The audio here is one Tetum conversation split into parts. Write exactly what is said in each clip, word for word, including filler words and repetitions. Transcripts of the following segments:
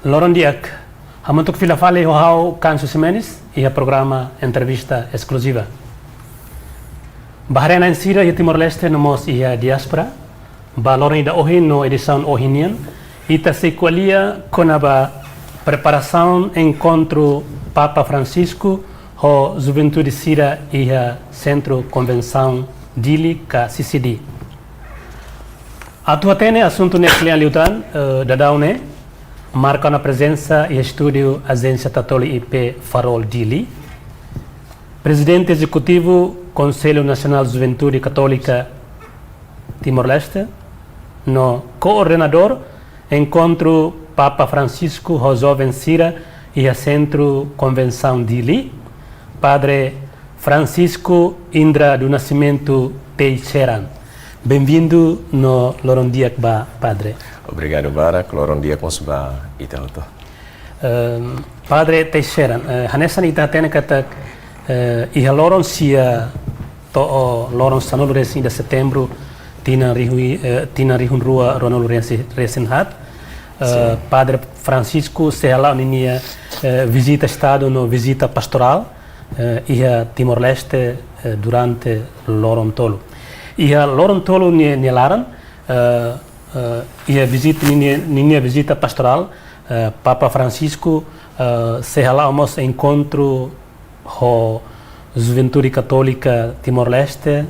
Loron di'ak, hamutuk fila fali ho ha'u Kansu Ximenes, iha programa entrevista eskluziva. Ba haree-na'in sira iha Timor-Leste no mós iha diáspora, ba loron ida ohin no edisaun ohin nian, ita sei ko'alia kona-ba preparasaun enkontru Papa Francisco ho juventude sira iha Sentru Konvensaun Dili ka C C D. Atu hatene asuntu ne'e kle'an liután, eh, daudaun ne'e, marka ona prezensa iha estúdiu Ajénsia Tatoli I P Farol Dili, Prezidente Ezekutivu Konsellu Nasionál Juventude Katólika Timor-Leste, no koordenadór enkontru Papa Francisco ho joven sira iha Sentru Konvensaun Dili, Padre Francisco Indra do Nascimento Teixeira. Benvindu no loron di'ak ba Padre. Obrigadu barak, loron di'ak mós ba ita hotu. Ehm, Padre Teixeira, eh, hanesan ita hatene katak, eh, iha loron sia to'o loron sanulu-resin-ida Setembru, tinan rihun, eh, tinan rihun rua ruanulu-resin, resin-haat, eh, Sin. Padre Francisco sei hala'o ninia, eh, vizita Estadu no vizita pastorál, eh, iha Timor-Leste, eh, durante loron tolu. Iha loron tolu nia, nia laran, eh, eh, iha vizita ninia, ninia vizita pastorál, eh, Papa Francisco, eh, sei hala'o mós enkontru ho Juventude Katólika Timor-Leste,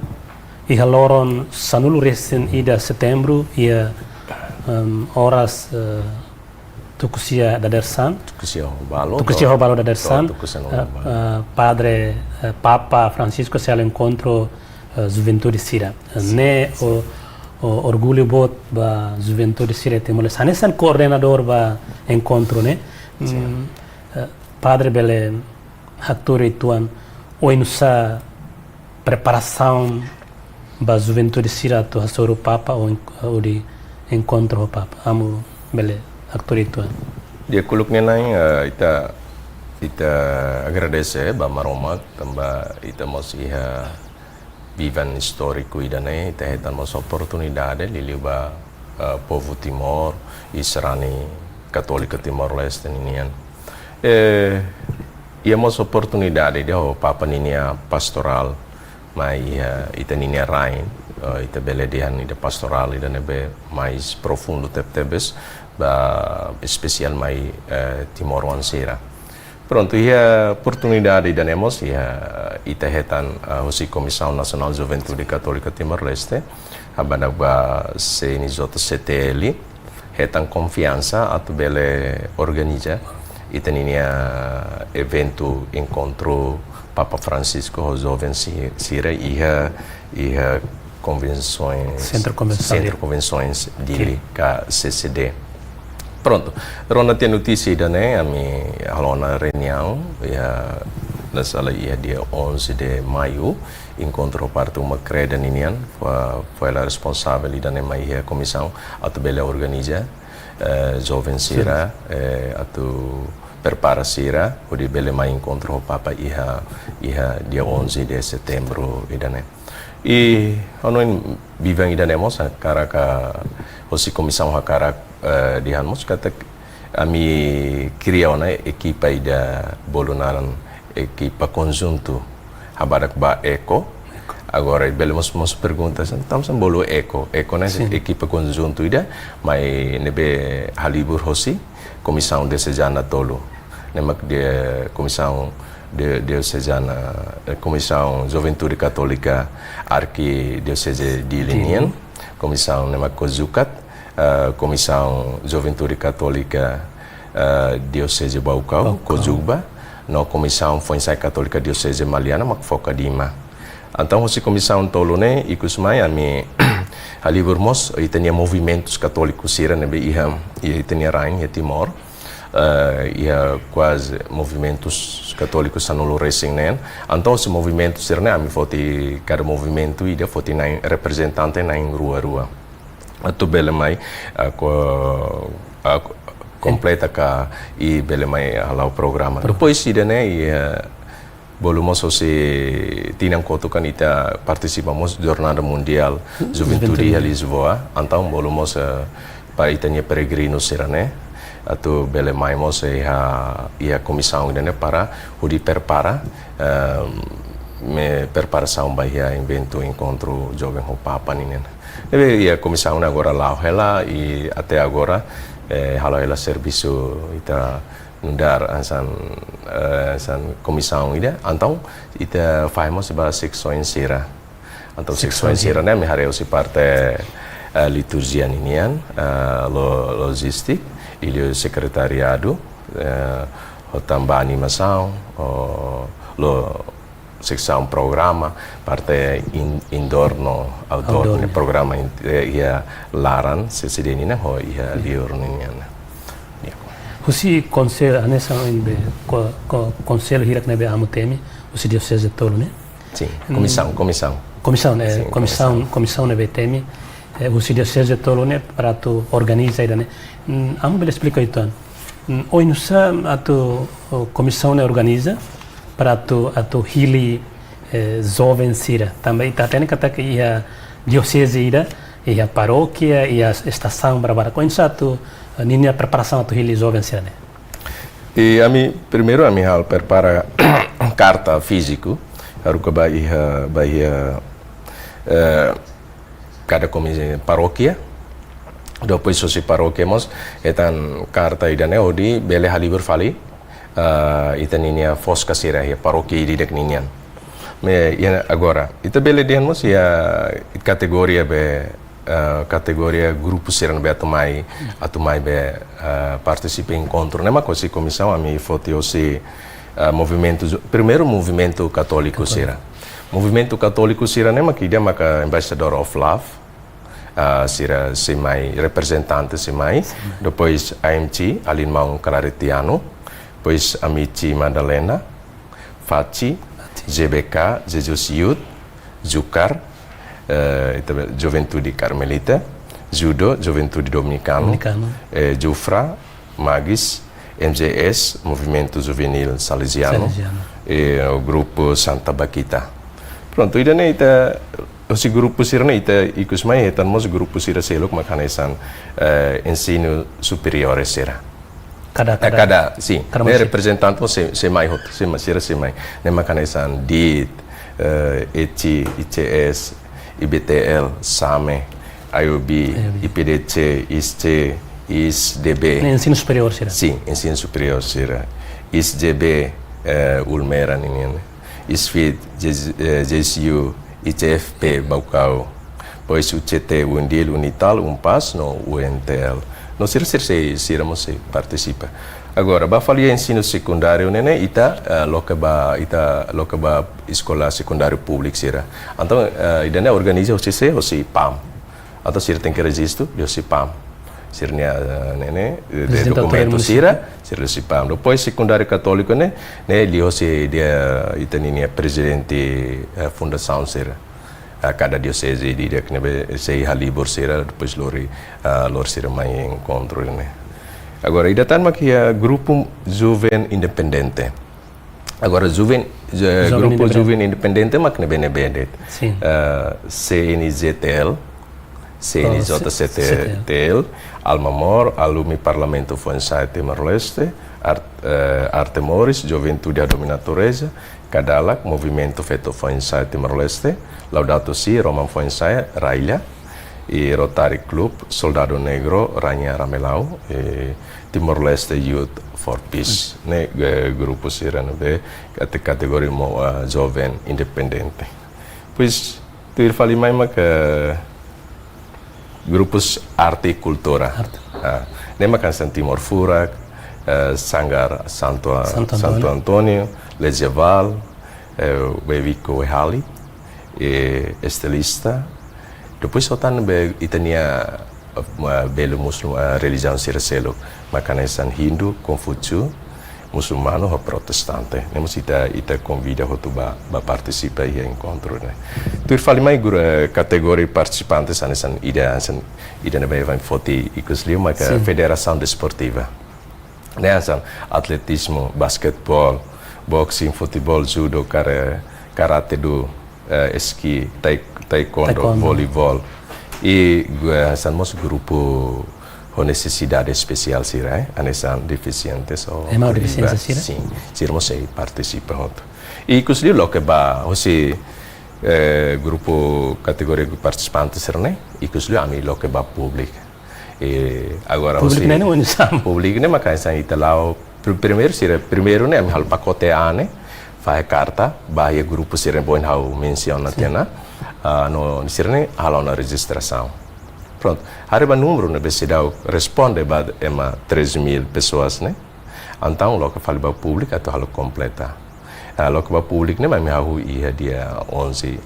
iha loron sanulu-resin-ida Setembru, iha, em, oras, eh, tuku sia dadeer-saan. Tuku sia ho balu, Tuku sia ho balu dadeer-saan. Tuku sia ho balu. Eh, eh, Padre, eh, Papa Francisco sei hala'o enkontru, eh, juventude sira. Eh, ne'e o, o orgullu boot ba juventude sira Timor-Leste. Hanesan koordenadór ba enkontru ne'e. Sin. Mm, eh, Padre bele haktuir uitoan oinsá preparasaun ba juventude sira atu hasoru Papa ou en-, hodi enkontru ho Papa. Amu bele haktuir uitoan. Di'ak, uluk nanain, eh, ita, ita agradese ba Maromak, tanba ita mós iha biban istóriku ida-ne'e, ita hetan mós oportunidade, liuliu ba, eh, povu Timor, i sarani Katólika Timor-Leste ninian. Eh, iha mós oportunidade ida ho Papa ninia pastorál, mai iha ita ninia rain, eh, ita bele dehan ida pastorál ida ne'ebé mais profundu tebetebes, ba espesiál mai, eh, timoroan sira. Prontu, iha oportunidade ida-ne'e mós, iha ita hetan, eh, husi Komisaun Nasionál Juventude Katólika Timor-Leste, habadak ba C N J C T L, hetan konfiansa atu bele organiza ita ninia eventu enkontru Papa Francisco ho joven si-, sira iha, iha konvensoens, Sentru Konvensaun Sentru Dili. Konvensoens Dili Dili. Ka C C D. Prontu, rona tiha notísia ida-ne'e, ami halo ona reuniaun, iha, la sala iha dia onze de maio, enkontru parte uma kreda ninian, fó, fó hela responsavel ida-ne'e mai iha komisaun, atu bele organiza, eh, joven sira, eh, atu prepara sira, hodi bele mai enkontru ho Papa iha, iha dia onze de setembru ida-ne'e. I, ha'u hanoin biban ida-ne'e mós, hakarak, husi komisaun hakarak, eh, dehan mós katak ami kria ona ekipa ida bolu naran ekipa konjuntu habadak ba ECO. Agora, bele mós, mós pergunta, tanbasá bolu ECO? ECO ne'e Sin. ekipa konjuntu ida, mai ne'ebé halibur hosi Komisaun Diosezana tolu. Ne'e mak de Komisaun de, Diosezana, eh, Komisaun Juventude Katólika Arkidioseze Dili Dili. nian, Komisaun ne'e mak COJUCAT, eh, Komisaun Juventude Katólika, eh, Dioseze Baucau, Baucau. COJUBA, no Komisaun Foinsa'e Katólika Dioseze Maliana, mak FOKADIMA. Entaun, husi komisaun tolu ne'e, ikus mai, ami halibur mós, ita-nia movimentus katóliku sira ne'ebé iha, iha ita-nia rain, iha Timor. Eh, iha kuaze movimentus katóliku sanulu-resin-neen. Entaun, husi movimentu sira-ne'e, ami foti kada movimentu ida foti na'in reprezentante na'in rua-rua. Atu bele mai, ah, ko-, ah, ko-, kompleta ka i bele mai hala'o programa. Programa. Depois ida-ne'e, i, eh, bolu mós husi tinan kotuk kan ita partisipa mós Jornada Mundiál Juventude Juventude. iha Lisboa. Entaun bolu mós, eh, ba ita-nia peregrinu sira-ne'e. atu bele mai mós iha, iha komisaun ida-ne'e para hodi prepara, eh, mai preparasaun ba iha eventu enkontru joven ho Papa ninian. Ne'ebé iha komisaun ne'e agora la'o hela i até agora, eh, hala'o hela servisu ita nu'udar hanesan, eh, hanesan komisaun ida, entaun ita fahe mós ba seksaun sira. Entaun seksaun sira-ne'e ami haree husi parte, eh, liturjia ninian, eh, lo-, lojistik, i liu sekretariadu, eh, ho tanba animasaun, ho lo seksaun programa, parte in-, indoor no outdoor, outdoor, ne'e, ne'e. Programa in-, eh, iha laran, se sede ninian, ho iha liur ninian. Ya. Husi konsellu, hanesan ohin be, ko-, ko-, konsellu hirak ne'ebé amu temi, husi dioseze tolu ne'e? Sin, komisaun, mm, komisaun. Komisaun, eh, sin, komisaun, komisaun. Komisaun ne'ebé temi, eh, husi dioseze tolu ne'e para atu organiza ida-ne'e. Mm, amu bele esplika uitoan. Mm, oinsá atu, o, komisaun ne'e organiza para atu, atu hili, eh, joven sira. Tanba ita hatene katak iha dioseze ida, iha parókia, iha estasaun, barbarak. Oinsá atu, eh, ninia preparasaun atu hili joven sira-ne'e? I ami, primeiru ami halo prepara karta fíziku, haruka ba iha, ba iha, eh, kada komi-, parókia. Depois husi parókia mós hetan karta ida-ne'e hodi bele halibur fali, eh, ita-ninia foska sira iha parókia ida-idak ninian. Maibé, iha agora, ita bele dehan mós iha kategoria be, eh, kategoria grupu sira ne'ebé atu mai, atu mai be, eh, partisipa enkontru. Ne'e mak husi komisaun ami foti husi, eh, movimentu jo-, primeiru movimentu katóliku sira. Katóliku. Movimentu katóliku sira-ne'e mak ida maka Ambassador of Love, ah, sira sei mai, reprezentante sei mai. Sei mai. Depois A M C, Alin Maun Claretiano. Depois Amici Madalena, Faci, Faci. J B K, Jesus Youth, Jukar, eh, ita be-, Juventude Carmelita, Judo, Juventude Dominikanu, Dominikanu. Eh, Jufra, Magis, M J S, Movimentu Juvenil Salesianu, Salesianu. Eh, o grupu Santa Bakhita. Prontu, ida-ne'e ita, husi grupu sira-ne'e ita ikus mai hetan mós grupu sira seluk mak hanesan, eh, ensinu superiór sira. Kada, eh, kada, kada, sin. Kada ne'e munisípiu. Reprezentante mós sei, sei mai hotu, sei mai, sira sei mai. Ne'e mak hanesan dit, eh, E C, I C S, I B T L, SAME, I O B, I O B. I P D C, I S C, I S D B. Ne'e ensinu superiór sira? Sin, ensinu superiór sira. I S J B, eh, Ulmera ninian. I S F I T, J-, eh, J C U, I C F P, Baucau. Depois U C T, UNDIL, UNITAL, UNPAZ, no U N T L. No sira, sira, sira, sira mós sei partisipa. Agora, ba fali ensinu sekundáriu ne'e, ne'e ita, eh, loke ba, ita loke ba eskola sekundáriu públiku sira. Entaun, eh, ida-ne'e organiza husi sé, husi PAM. Entaun sira tenke rejistu, liuhusi PAM. Sira-nia, eh, ne'e, ne'e, eh, Prezidente Autoridade dokumentu sira, Munisipál. Sira liuhusi PAM. Depois sekundáriu katóliku ne'e, ne'e liuhusi ita-ninia prezidente, eh, fundasaun sira. Ah, kada dioseze ida-idak ne'ebé sei halibur sira, depois lori, ah, lori sira mai enkontru ne'e. Agora, ida tan mak iha grupu joven independente. Agora, joven, eh, joven grupu independente. Joven independente mak ne'ebé-ne'ebé de'it. Sin. Eh, C N J T L, C N J C T L, oh, C-, C T L. Alma Mor, Alumni Parlamentu Foinsa'e Timor-Leste, Art-, eh, Arte Moris, Juventude Hadomi Natureza, Kadalak, Movimentu Feto Foinsa'e Timor-Leste, Laudato Si', Roman Foinsa'e, Raila, i Rotary Club Soldadu Negro, Rainha Ramelau, i Timor-Leste Youth for Peace. Hmm. Ne'e, eh, grupu sira ne'ebé kate-, kategoria mo, ah, joven independente. Depois, tuir fali mai mak grupus arte i kultura. Arte. Ah, ne'e mak hanesan Timor Furak, eh, Sanggar Santo, Santo António. Santo António, Lejeval, eh, Wewiko Wehali, eh, Estilista. Depois hotu tan be ita-nia, eh, bele muslum, eh, relijiaun sira seluk. Mak hanesan Hindu, Konfúsiu, musulmanu ho protestante. Ne'e mós ita, ita konvida hotu ba, ba partisipa iha enkontru ne'e. Tuir fali mai gru-, eh, kategoria partisipantes hanesan ida, hanesan ida ne'ebé ami foti ikus liu maka, sin, federasaun desportiva. Ne'e hanesan atletizmu, basketeból, boxing, futeból, judo, kare-, karate-do, eh, eski, tai-, taekwondo, taekwondo, voleibol. I, eh, hanesan mós grupu ho nesesidade espesiál sira, eh, hanesan defisientes ou Ema ho defisiénsia sira? Sin, sira mós sei partisipa hotu. I ikus liu loke ba, hosi, eh, grupu kategoria partisipante sira-ne'e, ikus liu ami loke ba públiku. I agora Públiku hosi ne'e oinsá? Públiku ne'e maka hanesan ita la'o, pr-, primeiru sira, primeiru ne'e ami halo pakote A ne'e, fahe karta, ba iha grupu sira-ne'ebé ohin ha'u mensiona tiha ona, ah, no sira-ne'e halo ona rejistrasaun. Prontu, haree ba númeru ne'ebé seidauk responde ba ema três mil pessoas ne'e. Entaun, loke fali ba públiku atu halo kompleta. Ah, loke ba públiku ne'e, ami hahú iha dia onze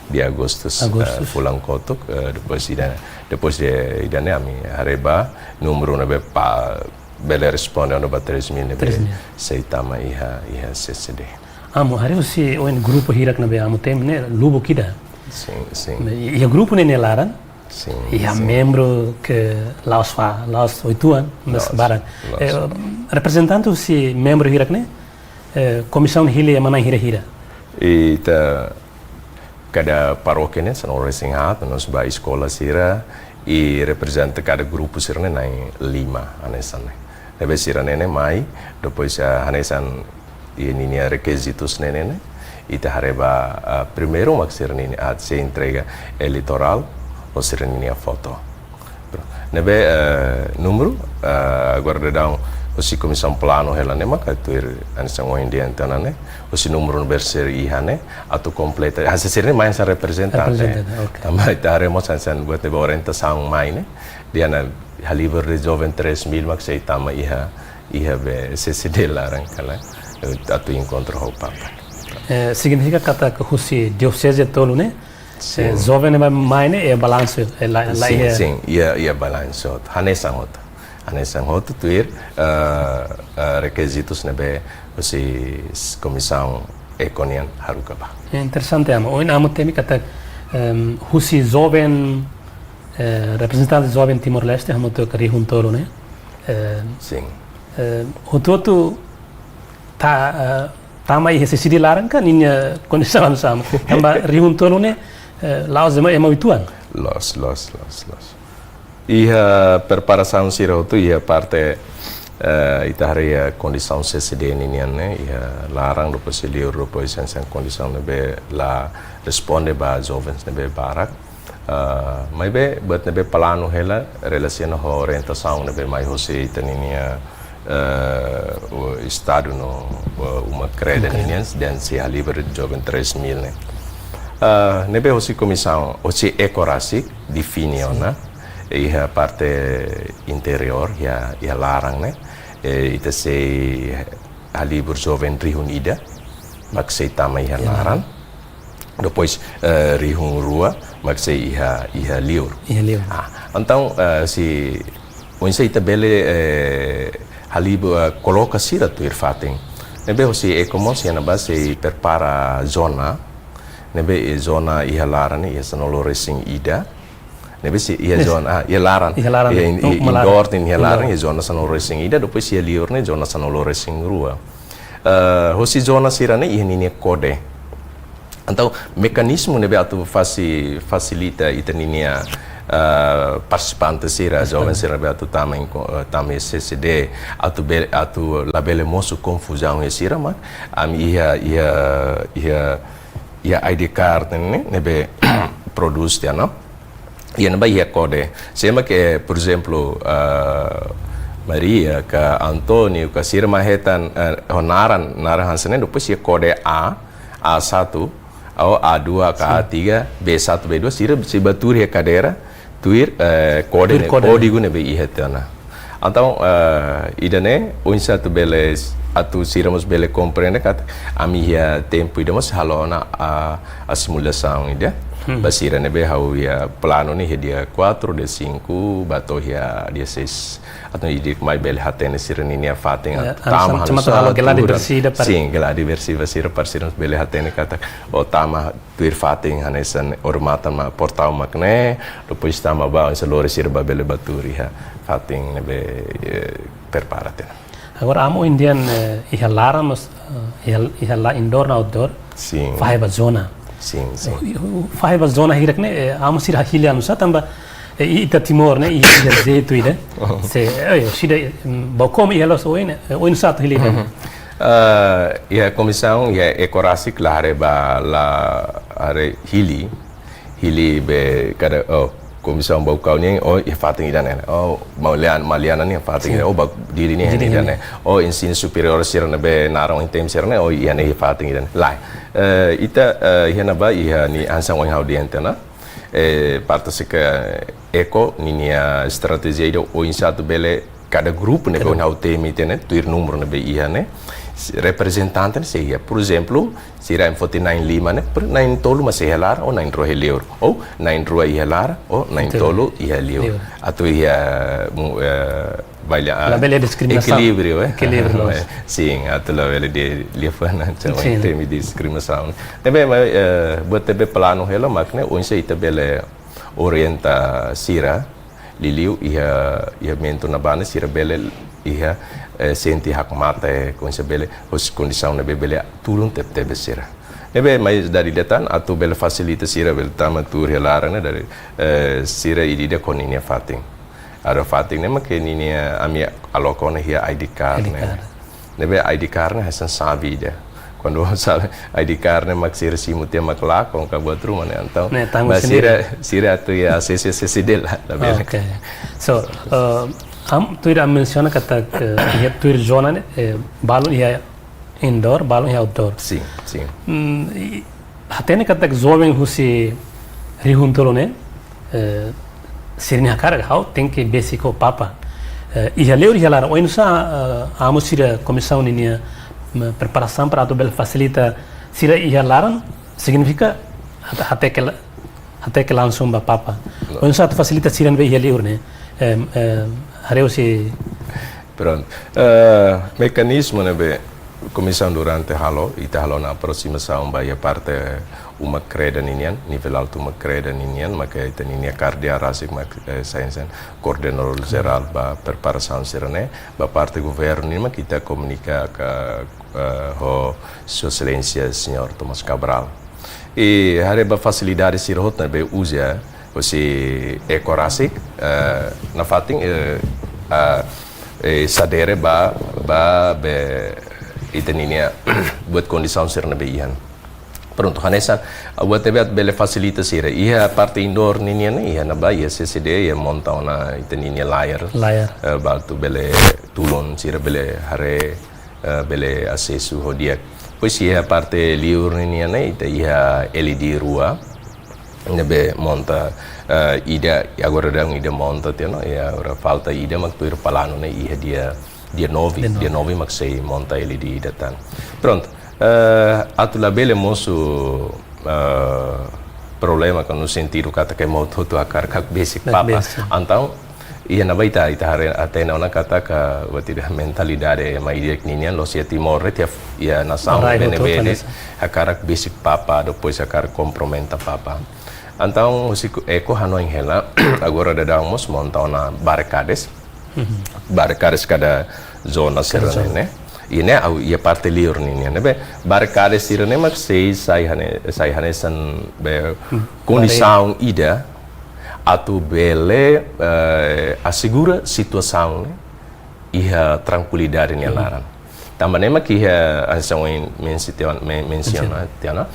de agostu, Agostu. Eh, fulan kotuk, eh, depois ida, depois de ida-ne'e ami haree ba númeru ne'ebé pa, bele responde ona ba três mil ne'ebé Três mil. Sei tama iha, iha C C D. Amu, haree husi oin grupu hirak ne'ebé amu temi ne'e, lubuk ida. Sin, sin. Iha grupu ne'e nia laran, Sin, iha sin. Membru ke la'ós fa, la'ós uitoan, mas La'ós, barak. La'ós. Eh, reprezentante husi membru hirak ne'e, eh, komisaun hili ema na'in hira-hira. Ita kada parókia ne'e sanulu-resin-haat, no mós ba eskola sira, i reprezenta kada grupu sira-ne'e na'in lima, hanesan ne'e. Ne'ebé sira-ne'e ne'e mai, depois, ah, hanesan i ninia rekizitus ne'e ne'e, ita haree ba, ah, primeiru mak sira-ninia, ah, sei entrega eleitorál, ho sira-ninia foto. Ne'ebé, eh, númeru, eh, agora daudaun, husi komisaun planu hela ne'e maka tuir hanesan ohin dehan tiha ona ne'e, husi númeru ne'ebé sira iha ne'e, atu kompleta, hanesan sira-ne'e mai hanesan reprezentante. Reprezentante, oke. Tanba ita haree mós hanesan buat ne'ebé orientasaun mai ne'e, dehan halibur de joven três mil mak sei tama iha, iha be C C D laran kala, eh, atu enkontru ho Papa. Eh, signifika katak husi dioseze tolu ne'e, Sin. Eh, joven ne'ebé mai ne'e, eh, balansu, eh, la, la Sin, iha. Sin, iha, iha balansu. Hanesan hotu. Hanesan hotu tuir, eh, eh, rekizitus ne'ebé husi s-, komisaun ECO nian haruka ba. Eh, interesante, amu. Ohin amu temi katak, em, husi joven, eh, reprezentante joven Timor-Leste, hamutuk rihun tolu ne'e. Eh, Sin. eh, hotu-hotu ta, eh, tama iha C C D laran ka ninia kondisaun oinsá? Tanba rihun tolu ne'e, eh, la'ós ema, ema uitoan. Loos, loos, loos, loos. Iha preparasaun sira hotu, iha parte, eh, ita haree iha kondisaun C C D ninian ne'e, iha laran, depois iha liur, depois hanesan kondisaun ne'ebé la responde ba jovens ne'ebé barak. Ah, maibé, buat ne'ebé planu hela, relasiona ho orientasaun ne'ebé mai husi ita-ninia, eh, o Estadu no, o, uma kreda Uma kreda. Ninian, dehan sei halibur joven três mil ne'e. Ah, ne'ebé husi komisaun, husi ECO rasik, define ona, iha parte interiór, iha, iha laran ne'e, eh, ita sei halibur joven rihun ida, mak sei tama iha Iha laran. laran. Depois, eh, rihun rua, mak sei iha, iha liur. Iha liur. Ah, entaun, eh, se oinsá ita bele, eh, halibur, eh, koloka sira tuir fatin. Ne'ebé husi ECO mós iha ne'ebá sei prepara zona. Ne'ebé, eh, zona iha laran ne'e, iha sanulu-resin-ida. Ne'ebé sei iha Yes. zona, ah, iha laran. Iha laran. Iha in-, Tong iha uma laran. Indoor, iha laran, Indoor. Iha zona sanulu-resin-ida, depois iha liur ne'e zona sanulu-resin-rua. Eh, husi zona sira-ne'e iha ninia kode. Entaun, mekanizmu ne'ebé atu fasi-, fasilita ita-ninia, eh, partisipante sira, Partisipante. Joven sira ne'ebé atu tama inko-, eh, tama iha C C D, atu be-, atu labele mosu konfuzaun iha sira, mak ami iha, iha, iha, iha I D card ne'e, ne'ebé prodús tiha ona. Iha ne'ebá iha kode. Se ema ke, por ezemplu, ah, Maria, ka António, ka sira mak hetan, eh, ho naran, naran hanesan ne'e, depois iha kode A, A satu, ou A dua ka Sin. A tiga, B satu, B dua, sira sei bá tuur iha kadeira, tuir, eh, kode Tuir ne'e, kode ne'e. Kódigu ne'ebé iha tiha ona. Entaun, eh, ida-ne'e, oinsá atu bele, atu sira mós bele komprende katak ami iha tempu ida mós halo ona a, a simulasaun ida. Hmm. Ba sira ne'ebé ha'u iha planu ne'e iha dia quatro, dia cinco, ba to'o iha dia seis. Atu ida mai bele hatene sira-ninia fatin Ya, atu hanesan tama, semacam hanesan halo geladi tuur. Bersih ida para Sin, geladi bersih ba sira para sira bele hatene katak, o tama tuir fatin hanesan odamatan mak portaun mak ne'e, depois tama ba, oinsá lori sira bá bele bá tuur iha fatin ne'ebé, eh, prepara tiha ona. Agora, amu ohin dehan, eh, iha laran mós, eh, iha, iha la indoor no outdoor, Sin. Fahe ba zona. Sin, sin. O, o, fahe ba zona hirak ne'e, eh, amu sira hili oinsá tanba, E ita Timor ne'e, iha, iha jeitu ida. Se, eh, sida, mm, bau komu iha loos oin, eh, oinsá atu hili ida? Ah, iha komisaun, iha Eko rasik la haree ba, la haree hili, hili be kada, oh, komisaun Baucau nian, oh, iha fatin ida-ne'e. Oh, Malian-, Maliana nian fatin ida. Oh, ba Dili nian ida-ne'e. Oh, ensinu superiór sira ne'ebé naran oin temi sira-ne'e, oh, iha ne'e iha fatin ida-ne'e. Lae. Eh, ita, eh, iha ne'ebá, iha ne'e hanesan ohin ha'u dehan tiha ona. Eh, parte sira Eko ninia estratéjia ida oinsá atu bele kada grupu ne'ebé ohin ha'u temi tiha ona, tuir númeru ne'ebé iha ne'e, reprezentante ne'e sei iha. Porezemplu, sira foti na'in-lima ne'e, per na'in-tolu mak sei iha laran, ou na'in-rua iha liur. Ou na'in-rua iha laran, ou na'in-tolu iha liur. Atu iha, mu-, eh, baila, ah, labele diskriminasaun. Ekilíbriu, eh? Ekilíbriu. Sin, atu labele de, liafuan ne'e, temi diskriminasaun. Ne'ebé, mas, eh, buat ne'ebé planu hela, mak ne'e, oinsá ita bele orienta sira, liuliu iha, iha momentu ne'ebá ne'e sira bele iha, eh, sente hakmatek, oinsá bele, hosi kondisaun ne'ebé bele tulun tebetebes sira. Ne'ebé, mas dala ida tan, atu bele fasilita sira bele tama tuur iha laran ne'e, dala, eh, sira ida-idak ho ninia fatin. Agora fatin ne'e mak ninia, ami aloka ona iha I D card ne'e. I D card. Ne'ebé I D card ne'e hanesan xave ida. Kuandu xave, I D card ne'e mak sira simu tiha mak lakon ka buat ruma ne'e, entaun. Ne'e tanggung sendiri. Mas sira, sira atu iha asesu, asesu de la, labele. Ok. So, eh, ami, tuir ami mensiona katak, eh, iha tuir zona ne'e, eh, balun iha indoor, balun iha outdoor. Sin, sin. Mm, i, hatene katak joven husi rihun tolu ne'e, eh, sira-nia hakarak ha'u tenke besik ho Papa. Eh, iha liur iha laran, oinsá, eh, amu sira komisaun ninia, mm, preparasaun para atu bele fasilita sira iha laran, signifika hat-, hateke la-, hateke langsung ba Papa. Loos. Oinsá atu fasilita sira ne'ebé iha liur ne'e. Em, em, haree husi Prontu. Eh, mekanizmu ne'ebé komisaun durante halo, ita halo ona aprosimasaun ba iha parte uma-kreda ninian, nivel altu uma-kreda ninian, maka ita-nia kaer di'ak rasik mak, eh, sai hanesan koordenadór jerál ba preparasaun sira-ne'e, ba parte governu nian mak ita komunika ka, eh, ho Sua Exelénsia Señór Thomas Cabral. I haree ba fasilidade sira hotu ne'ebé uza, hosi Eko rasik, eh, nafatin, eh, ah, eh, sadere ba, ba be ita-nia buat kondisaun sira ne'ebé iha. Prontu, hanesan, ah, buat ne'ebé atu bele fasilita sira. Iha parte indoor ninian, iha ne'ebá, iha C C D, iha monta ona ita-nia layar. Layar. Eh, ba atu bele tulun sira bele haree, eh, bele asesu ho di'ak. Depois iha parte liur ninian ne'e, ita iha L E D rua, ne'ebé monta, eh, ida, agora daudaun ida monta tiha ona, i agora falta ida mak tuir planu ne'e iha dia, dia nove, dia nove. Dia nove mak sei monta L E D ida tan. Prontu, eh, atu labele mosu, eh, problema ka no sentidu katak ema hotu-hotu hakarak besik Papa. Besik. Entaun, iha ne'ebá ita, ita haree, hatene ona katak, ah, buat ida mentalidade ema ida-idak ninian, la'ós iha Timor de'it, iha, iha nasaun ne'ebé-ne'ebé de'it, hakarak besik Papa, depois hakarak kumprimentu Papa. Entaun, husi Eko hanoin hela, agora daudaun mós monta ona barikades. Mhm. Barikades kada zona sira-ne'e. I ne'e, ha'u, iha parte liur ninian. Ne'ebé, barikades sira-ne'e mak sei, sai hane-, sai hanesan be, hmm, kondisaun ida, atu bele, eh, asegura situasaun ne'e iha trankuilidade nia laran. Tanba ne'e mak iha hanesan ohin mensi-, tiha ona, men-, mensiona tiha ona.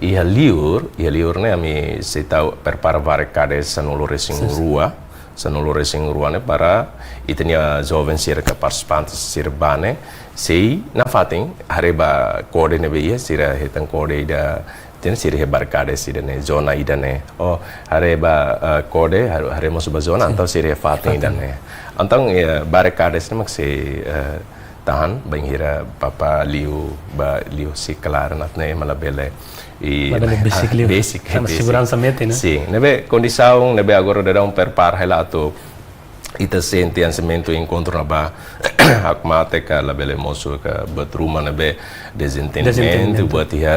Iha liur, iha liur ne'e ami sei tau prepara barikade sanulu-resin-rua. Sanulu-resin-rua ne'e para ita-nia joven sira ka partisipante sira bá ne'e, sei nafatin haree ba kode ne'ebé iha, sira hetan kode ida, tiha ona sira iha barikades ida-ne'e, zona ida-ne'e. Oh, haree ba, eh, kode, har-, haree mós ba zona, entaun sira iha fatin ida-ne'e. Entaun, eh, barikades ne'e mak sei, eh, tahan, bainhira Papa liu, ba liu sei klaran, entaun ne'e ema labele, i, labele besik liu. Besik, tanba besik. Seguransa metin, ne'e? Sin, ne'ebé kondisaun, ne'ebé agora daudaun prepara hela atu ita sente hanesan momentu enkontru ne'ebá, hakmatek ka labele mosu ka buat ruma ne'ebé dezentendimentu, dezentendimentu. Buat iha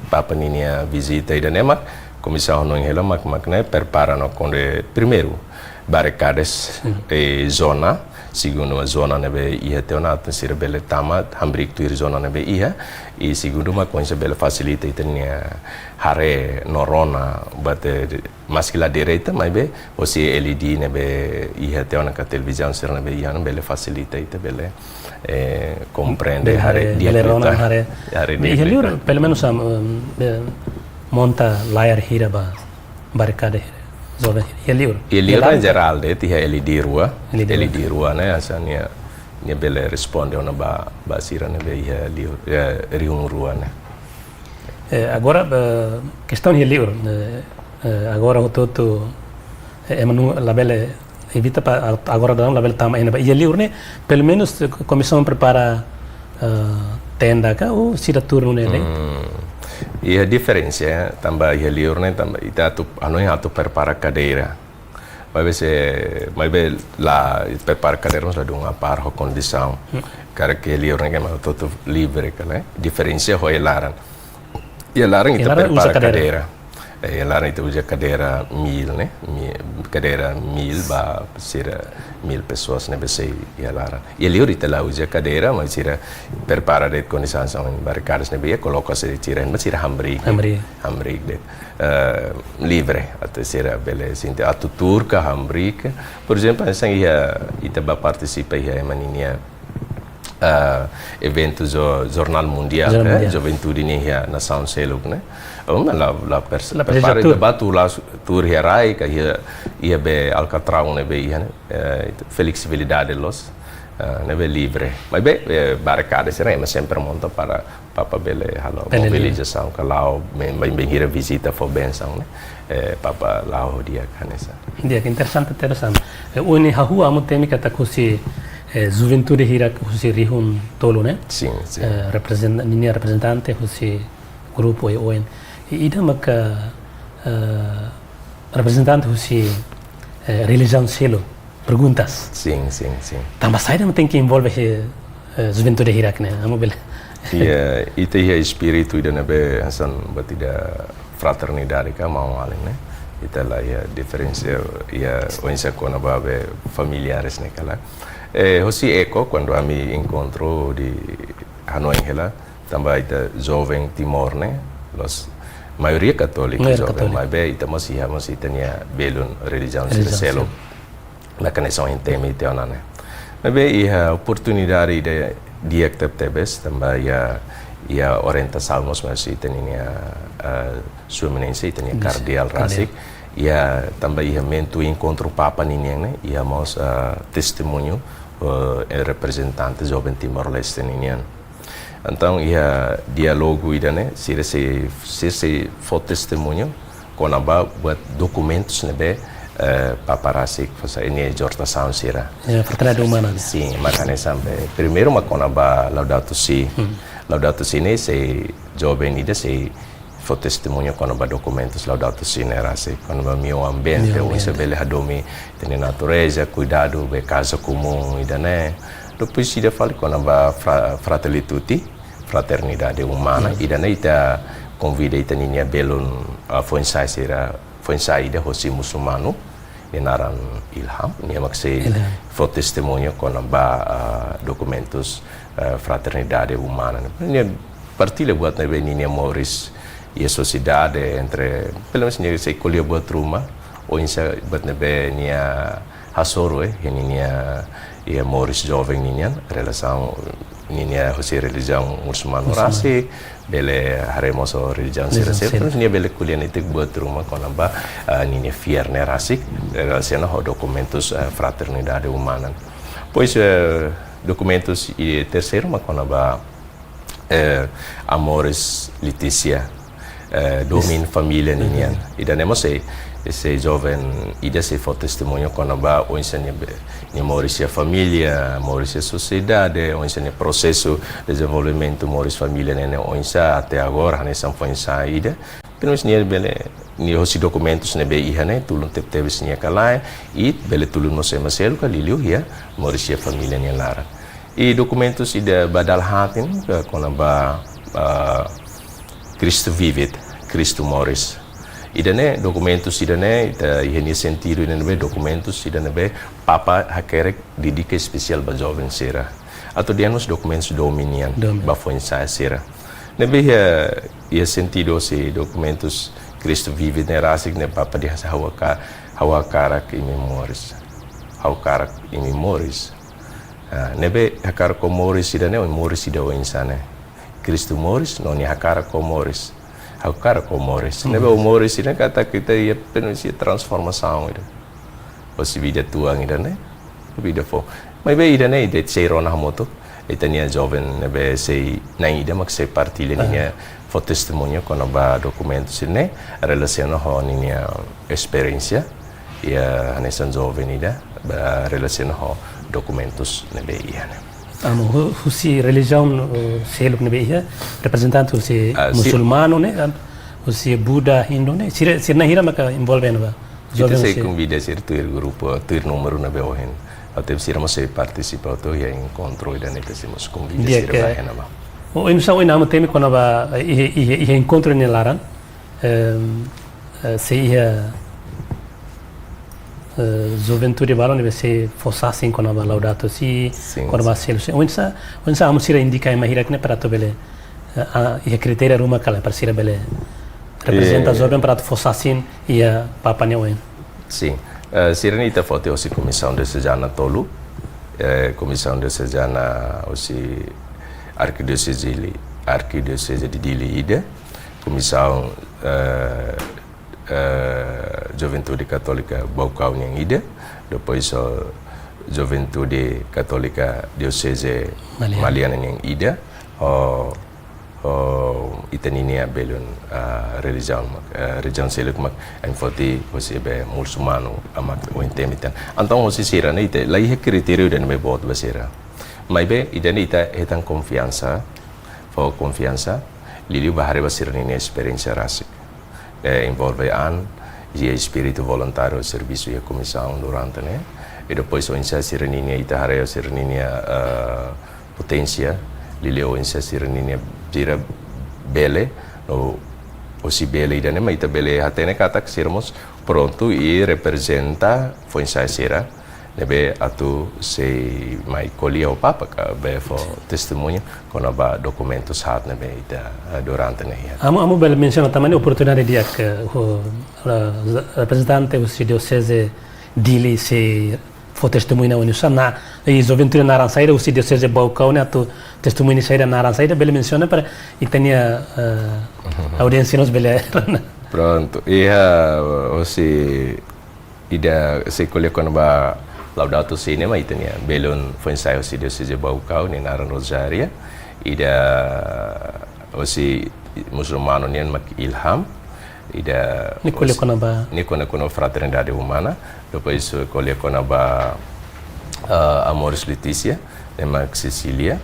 Papa ninia vizita ida-ne'e mak, komisaun hanoin hela mak, mak ne'e prepara no kode primeiru. barrikadas, hmm, eh, zona. Segundu mak zona ne'ebé iha tiha ona atu sira bele tama hamriik tuir zona ne'ebé iha. I segundu mak oinsá bele fasilita ita-nia haree no rona, bate maski la direta, maibé hosi L E D ne'ebé iha tiha ona ka televizaun sira ne'ebé iha ona bele fasilita ita bele, eh, komprende, bele haree, haree, di'ak bele rona liután, haree. Haree. Be, di'ak iha liután, liur, pelumenus am, em, be, monta layar hira ba barrikada hira, joven hira. Iha liur. Iha liur, iha laran, ne'e jerál de'it, iha L E D rua. L E D rua. L E D rua ne'e, hanesan nia, nia bele responde ona ba, ba sira ne'ebé iha liur, eh, rihun rua ne'e. Eh, agora, eh, kestaun iha liur, eh, eh, agora hotu-hotu, eh, ema labele evita para agora daudaun labele tama iha ne'ebá. Iha liur ne'e, pelumenus, eh, komisaun prepara, eh, tenda ka, ou sira tuur nune'e de'it? Hmm. Iha diferensa, eh, tanba iha liur ne'e, tanba ita atu, hanoin atu prepara kadeira. Maibé se, maibé la prepara kadeira, mas ladún apár ho kondisaun. Hmm. Karik iha liur ne'e ke ema hotu-hotu livre ka, ne'e? Diferensa ho iha laran. Iha laran ita, iha laran uza prepara kadeira. Kadeira. Eh, iha laran ita uza kadeira mil, ne'e? Mi-, kadeira mil ba sira mil pessoas ne'ebé sei iha laran. Iha liur ita la uza kadeira, mas sira prepara de'it kondisaun hanesan barrikadas ne'ebé iha, koloka sira, sira, mas sira hamriik. Hamriik. Hamriik de'it. Eh, livre, atu sira bele sente atu tuur ka hamriik. Por ezemplu, hanesan iha, ita bá partisipa iha ema ninia, eh, eventu jo-, Jornál Mundiál, Jornál, eh, Mundiál. Juventude ninia nasaun seluk ne'e. Oh, mas la, la pers-, la prepara presiza tuur. Ita bá tuur la su-, tuur iha rai ka iha, iha be alkatraun ne'ebé iha ne'e, eh, fleksibilidade loos, eh, ne'ebé livre. Maibé, eh, barrikada sira ema sempre monta para Papa bele halo, bele, mobilizasaun ka la'o, bain, bain, bainhira vizita fó bensaun, ne'e? Eh, Papa la'o di'ak hanesan. Di'ak, interesante tebes. Eh, ohin hahú amu temi katak husi, eh, juventude hirak husi rihun tolu, ne'e? Sin, sin. Eh, reprezent-, ninia reprezentante husi grupu oioin. I ida maka, eh, reprezentante husi, eh, relijiaun seluk. Perguntas. Sin, sin, sin. Tanba saida mak tenke envolve, eh, eh, juventude hirak ne'e, amu bele. Iha, ita iha espíritu ida ne'ebé hanesan buat ida fraternidade ka maun-alin ne'e. Ita la iha diferensa, iha oinsá kona-ba be familiares ne'e ka lae. Eh, hosi eko, kuandu ami enkontru di hanoin hela, tanba ita joven Timor ne'e, loos maioria katólika. Maioria joven, katólika. Maibé ita mós iha, mós ita-nia belun relijiaun sira, relijiaun sira seluk. Maka hanesan ohin temi tiha ona ne'e. Maibé iha oportunidade ida di'ak tebetebes, tanba iha, iha orientasaun mós, mós ita-nia, eh, Sua Eminénsia, ita-nia, sin, kardeál, kardeál rasik. Iha tanba iha momentu enkontru Papa ninian ne'e, iha mós, eh, testemuñu, eh, reprezentante joven Timor-Leste ninian. Entaun, iha diálogu ida-ne'e, sira sei, sira sei fó testemuñu kona-ba buat dokumentus ne'ebé, eh, Papa rasik fó sai nia ezortasaun sira. Eh, fraternidade umana ne'e. Sin, maka hanesan be. Primeiru mak kona-ba Laudato Si. Hmm. Laudato Si ne'e sei joven ida sei fó testemuñu kona-ba dokumentus Laudato Si ne'e rasik, kona-ba meiu ambiente, meiu ambiente, oinsá bele hadomi ita-nia natureza, kuidadu be kaza komún ida-ne'e. Depois ida fali kona-ba fra-, Fratelli Tutti, fraternidade umana, hmm, ida-ne'e ita konvida ita ninia belun, ah, foin-sa'e sira, foin-sa'e ida hosi musulmanu, nia naran Ilham, nia mak sei, Ilham, fó testemuñu kona-ba, ah, dokumentus, ah, fraternidade umana. Nia partilla buat ne'ebé ninia moris iha sosiedade entre, pelumenus nia sei ko'alia buat ruma, oinsá buat ne'ebé nia hasoru, eh, iha ninia, iha moris joven ninian, relasaun ninia hosi relijiaun musulmanu, musulmanu, rasik, bele haree mós ho relijiaun sira, relijiaun sira, sira, terus nia bele ko'alia netik buat ruma kona-ba, ah, ninia fiar ne'e rasik, relasiona ho dokumentus, eh, fraternidade umana. Depois, eh, dokumentus i terseiru mak kona-ba, eh, Amoris Laetitia, eh, domin, yes, família ninian. Mhm. Ida-ne'e mós sei, sei joven ida sei fó testemuñu kona-ba oinsá nia be-, nia moris iha família, moris iha sosiedade, oinsá nia prosesu dezenvolvimentu moris família ne'e, ne'e oinsá até agora, hanesan foin-sa'e ida. Pelumenus nia bele, nia hosi dokumentus ne'ebé iha ne'e, tulun tebetebes nia ka lae, i bele tulun mós ema seluk ka liuliu iha moris iha família nia laran. I dokumentus ida ba dala haat ne'e, eh, kona-ba, ah, Cristo Vivit, Kristu Moris. Ida-ne'e, dokumentus ida-ne'e, ita iha nia sentidu ida ne'ebé dokumentus ida ne'ebé Papa hakerek dedika espesiál ba joven sira. Atu dehan mós dokumentus domin nian, Domin. ba foin-sa'e sira. Ne'ebé iha, iha sentidu husi dokumentus Cristo Vive ne'e rasik ne'e Papa dehan ha'u haka-, ha'u hakarak imi moris. Ha'u hakarak imi moris. Ah, ne'ebé hakarak ó moris ida-ne'e, ó moris ida oinsá ne'e. Kristu moris, no nia hakarak ó moris. Hakarak ó moris. Ne'ebé ó moris ida-ne'e katak ita iha penuh isi transformasaun ida. Husi vida tuan ida-ne'e, vida foun. Maibé ida-ne'e, ita sei rona hamutuk. Ita-nia joven ne'ebé sei na'in ida mak sei partilla ninia fó testemuñu kona-ba dokumentus ida-ne'e, relasiona ho ninia esperiénsia. Iha hanesan joven ida, ba relasiona ho dokumentus ne'ebé iha ne'e. Amu, hu-, husi relijiaun, eh, seluk ne'ebé iha, reprezentante husi Ah, si- musulmanu ne'e, am, husi Buda, Hindu ne'e, sira, sira na'in hira maka envolve ne'ebá. Ita Joven sei husi konvida sira tuir grupu, tuir númeru ne'ebé ohin. Até sira mós sei partisipa, atu iha enkontru ida-ne'e ita sei mós konvida Di'ak, sira ba iha ne'ebá. O, imi sa, o, ina amu temi kona-ba, eh, iha, iha, iha enkontru nia laran, em, eh, sei iha, eh, juventude balun ne'ebé sei fó sasin kona-ba Laudato Si, Sin, kona-ba sin. Selo Si. Oinsá, oinsá amu sira indika ema hirak ne'e para atu bele, eh, ah, iha kritéria ruma ka lae para sira bele reprezenta Eh. joven para atu fó sasin iha Papa nia oin. Sin. Eh, sira-ne'e ita foti husi Komisaun Diosezana tolu, eh, Komisaun Diosezana husi Arkidioseze Dili, Arkidioseze de Dili ida, Komisaun, eh, eh, Juventude Katólika Baucau nian ida, depois, eh, Juventude Katólika Dioseze Maliana. Maliana nian ida, ho, ho ita-ninia belun, ah, relijiaun mak, eh, relijiaun seluk mak, ema foti husi be musulmanu, ah, mak oin temi tan. Entaun husi sira-ne'e ita, la iha kritériu ida ne'ebé boot ba sira. Maibé, ida-ne'e ita hetan konfiansa, fó konfiansa, liuliu ba haree ba sira-ninia esperiénsia rasik. Eh, envolve an, iha espíritu voluntáriu servisu iha komisaun durante ne'e. I depois oinsá sira-ninia ita haree sira-ninia, eh, poténsia, liuliu oinsá sira-ninia sira bele, no, husi bele ida-ne'e, mak ita bele hatene katak sira mós prontu i reprezenta foin-sa'e sira ne'ebé atu sei mai ko'alia ho Papa ka bele fó testemuñu kona-ba dokumentus haat ne'ebé ita, eh, durante ne'e iha. Amu, amu bele mensiona tanba ne'e oportunidade di'ak, eh, ho, eh, reprezentante husi Dioseze Dili sei fó testemuñu iha oinsá, i juventude naran saida, husi Dioseze Baucau ne'e atu testemuñu saida, naran saida, bele mensiona para ita-nia, eh, audiénsia mós bele. Prontu, iha, husi ida sei ko'alia kona-ba Laudato Si ne'e mak ita-nia belun foin-sa'e husi Dioseze Baucau nia naran Rosaria. Ida husi musulmanu nian mak Ilham. Ida Nia ko'alia husi kona-ba? Nia ko'alia kona-ba fraternidade umana. Depois ko'alia kona-ba, eh, Amoris Laetitia, ne'e mak Cecília,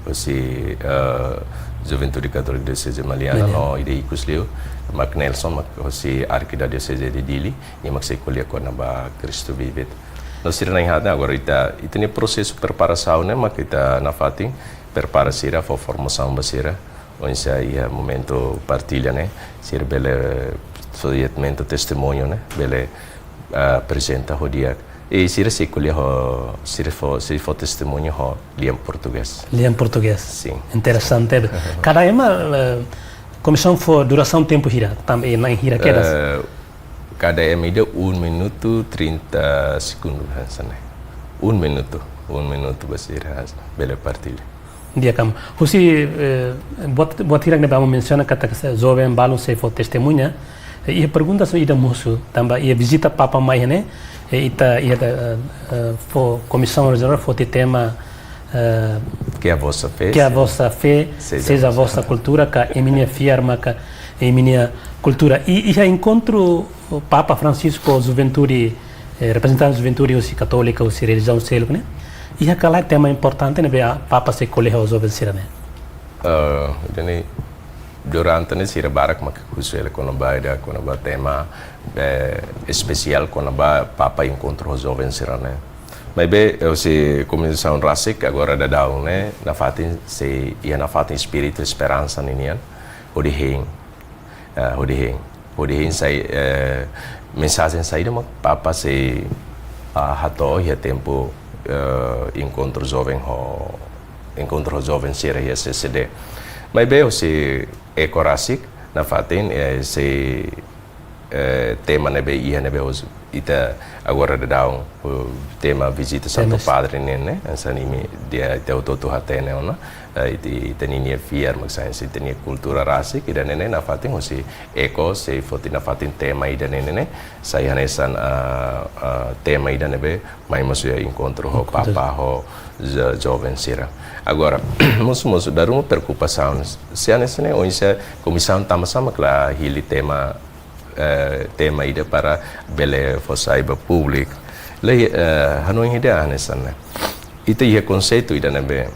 husi, eh, Juventude Katólika Dioseze Maliana, Maliana. No ida ikus liu, mak Nelson, mak husi Arkidioseze de Dili, nia mak sei ko'alia kona-ba Cristo Vive. No sira na'in haat ne'e agora ita, ita-nia prosesu preparasaun ne'e mak ita nafatin prepara sira fó formasaun ba sira. Oinsá iha momentu partilla ne'e, sira bele fó testemuñu ne'e, bele, ah, aprezenta ho di'ak. I sira sei ko'alia ho, sira fó, sei fó testemuñu ho lian portugés. Lian portugés. Sin. Interesante. Kada ema, eh, komisaun fó durasaun tempu hira, tanba iha na'in hira kedas? Eh, kada ema ida um minuto trinta segundos, hanesan ne'e. Um minuto, um minuto ba sira bele partilla. Di'ak, amu. Husi, eh, buat, buat hirak ne'ebé amu mensiona katak joven balun sei fó testemuña. Eh, iha pergunta só ida mosu, tanba iha vizita Papa mai ne'e, eh, ita iha, eh, eh, fó komisaun rejionál foti tema, eh, Que a vossa fé Que a seja vossa fé seja seja a vossa cultura, ka imi-nia fiar maka imi-nia kultura. I, iha enkontru Papa Francisco juventude, eh, reprezentante juventude husi katólika, husi relijiaun seluk ne'e, iha ka lae tema importante ne'ebé Papa sei ko'alia ho joven sira-ne'e? Ah, ida-ne'e durante ne'e sira barak mak husu hela kona-ba ida, kona-ba tema, eh, espesiál kona-ba Papa enkontru ho joven sira-ne'e. Maibé, eh, husi komisaun rasik agora daudaun ne'e, nafatin sei, iha nafatin espíritu esperansa ninian, hodi hein. Ah, hodi hein. Hodi hein sai, eh, mensajen saida mak Papa sei, ah, hato'o iha tempu, eh, enkontru joven ho, enkontru ho joven sira iha C C D. Maibé husi eko rasik, nafatin, eh, sei, eh, tema ne'ebé iha ne'ebé husi ita agora daudaun, eh, tema vizita Santu Temas. Padre nian ne'e, hanesan imi dehan ita hotu-hotu hatene ona, eh, ita, ita-nia fiar mak sai, ita-nia kultura rasik, ida-ne'e ne'e nafatin husi eko, sei foti nafatin tema ida-ne'e ne'e, sai hanesan, ah, ah, tema ida ne'ebé mai mós iha enkontru ho Enkontru. Papa ho jo-, joven sira. Agora, mós, mós dala ruma preokupasaun, se hanesan ne'e, oinsá komisaun tanba sá mak la hili tema, eh, tema ida para bele fó sai ba públiku. Lae, eh, hanoin ida hanesan ne'e. Ita iha konseitu ida ne'ebé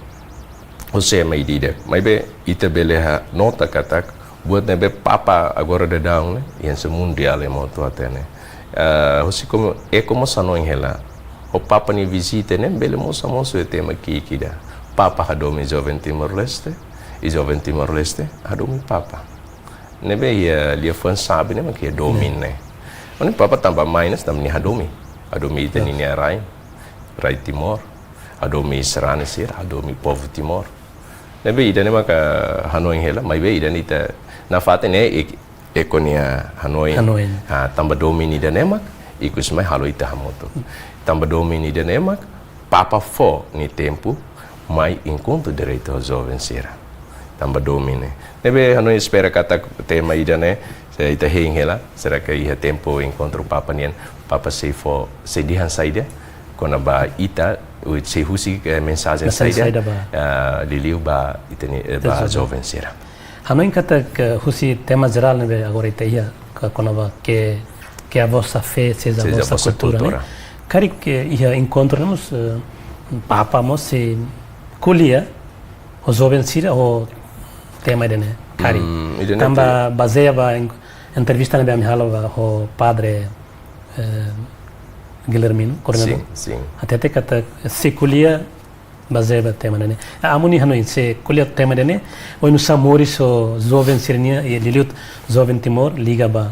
husi ema ida-idak. Maibé ita bele ha-, nota katak buat ne'ebé Papa agora daudaun ne'e, hanesan mundiál ema hotu hatene. Eh, husi komu-, eko mós hanoin hela. Ho Papa nia vizita ne'e, bele mós hamosu iha tema ki'ik ida. Papa hadomi joven Timor-Leste, i joven Timor-Leste hadomi Papa. Ne'ebé iha liafuan xave ne'e mak iha domin ne'e. Ne'e. Entaun Papa tanba mai ne'e, tanba nia hadomi. Hadomi ita-nia rai, rai Timor. Hadomi sarani sira, hadomi povu Timor. Ne'ebé ida-ne'e maka hanoin hela, maibé ida-ne'e ita nafatin ne'e ek-, eko nia hanoin. Hanoin. Ah, tanba domin ida-ne'e mak, ikus mai halo ita hamutuk. Tanba domin ida-ne'e mak, Papa fó nia tempu, mai enkontru diretu ho joven sira. Tanba domin ne'e. Ne'ebé hanoin espera katak tema ida-ne'e, se ita hein hela, será que iha tempu enkontru Papa nian, Papa sei fó, sei dehan saida, kona-ba ita, u-, sei husik, eh, mensajen Mensajen saida, saida ba. Ah, liuliu ba ita-nia, eh, Ita ba joven. Joven sira. Hanoin katak husi tema jerál ne'ebé agora ita iha, ka-, kona-ba que, que a vossa fé seja a Seja a vossa vossa cultura, cultura. Ne'e? Karik iha enkontru ne'e mós, eh, Papa mós sei ko'alia ho joven sira ho tema ida-ne'e. Karik. Hmm, ida-ne'e Tanba te- bazeia ba en-, entrevista ne'ebé ami halo ba ho Padre, eh, Guilhermino, koordenadór. Sin, sin. Hatete katak sei ko'alia bazeia ba tema ida-ne'e. Ah, amu-nia hanoin sei ko'alia tema ida-ne'e, oinsá moris ho joven sira-nia, i liuliu joven Timor, liga ba,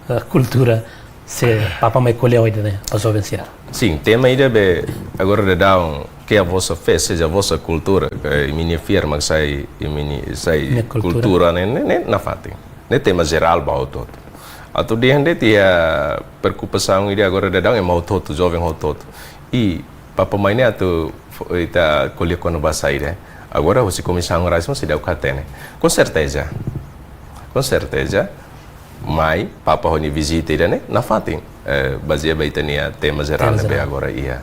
eh, kultura, se Papa mai ko'alia ho ida-ne'e, ho joven sira. Sin, tema ida-ne'ebé, agora daudaun, que a vossa fé seja a vossa cultura, eh, imi-nia fiar mak sai, imi-nia sai Nia kultura. Kultura ne'e, ne'e, ne'e, nafatin. Ne'e tema jerál ba hotu-hotu. Atu dehan de'it iha preokupasaun ida agora daudaun ema hotu-hotu, joven hotu-hotu. I Papa mai ne'e atu fo-, ita ko'alia kona-ba saida. Agora husi komisaun rais mós seidauk hatene. Com certeza. Com certeza. Mai, Papa ho nia vizita ida-ne'e, nafatin. Eh, bazeia ba ita-nia tema jerál Tema ne'ebé jerál. Agora iha.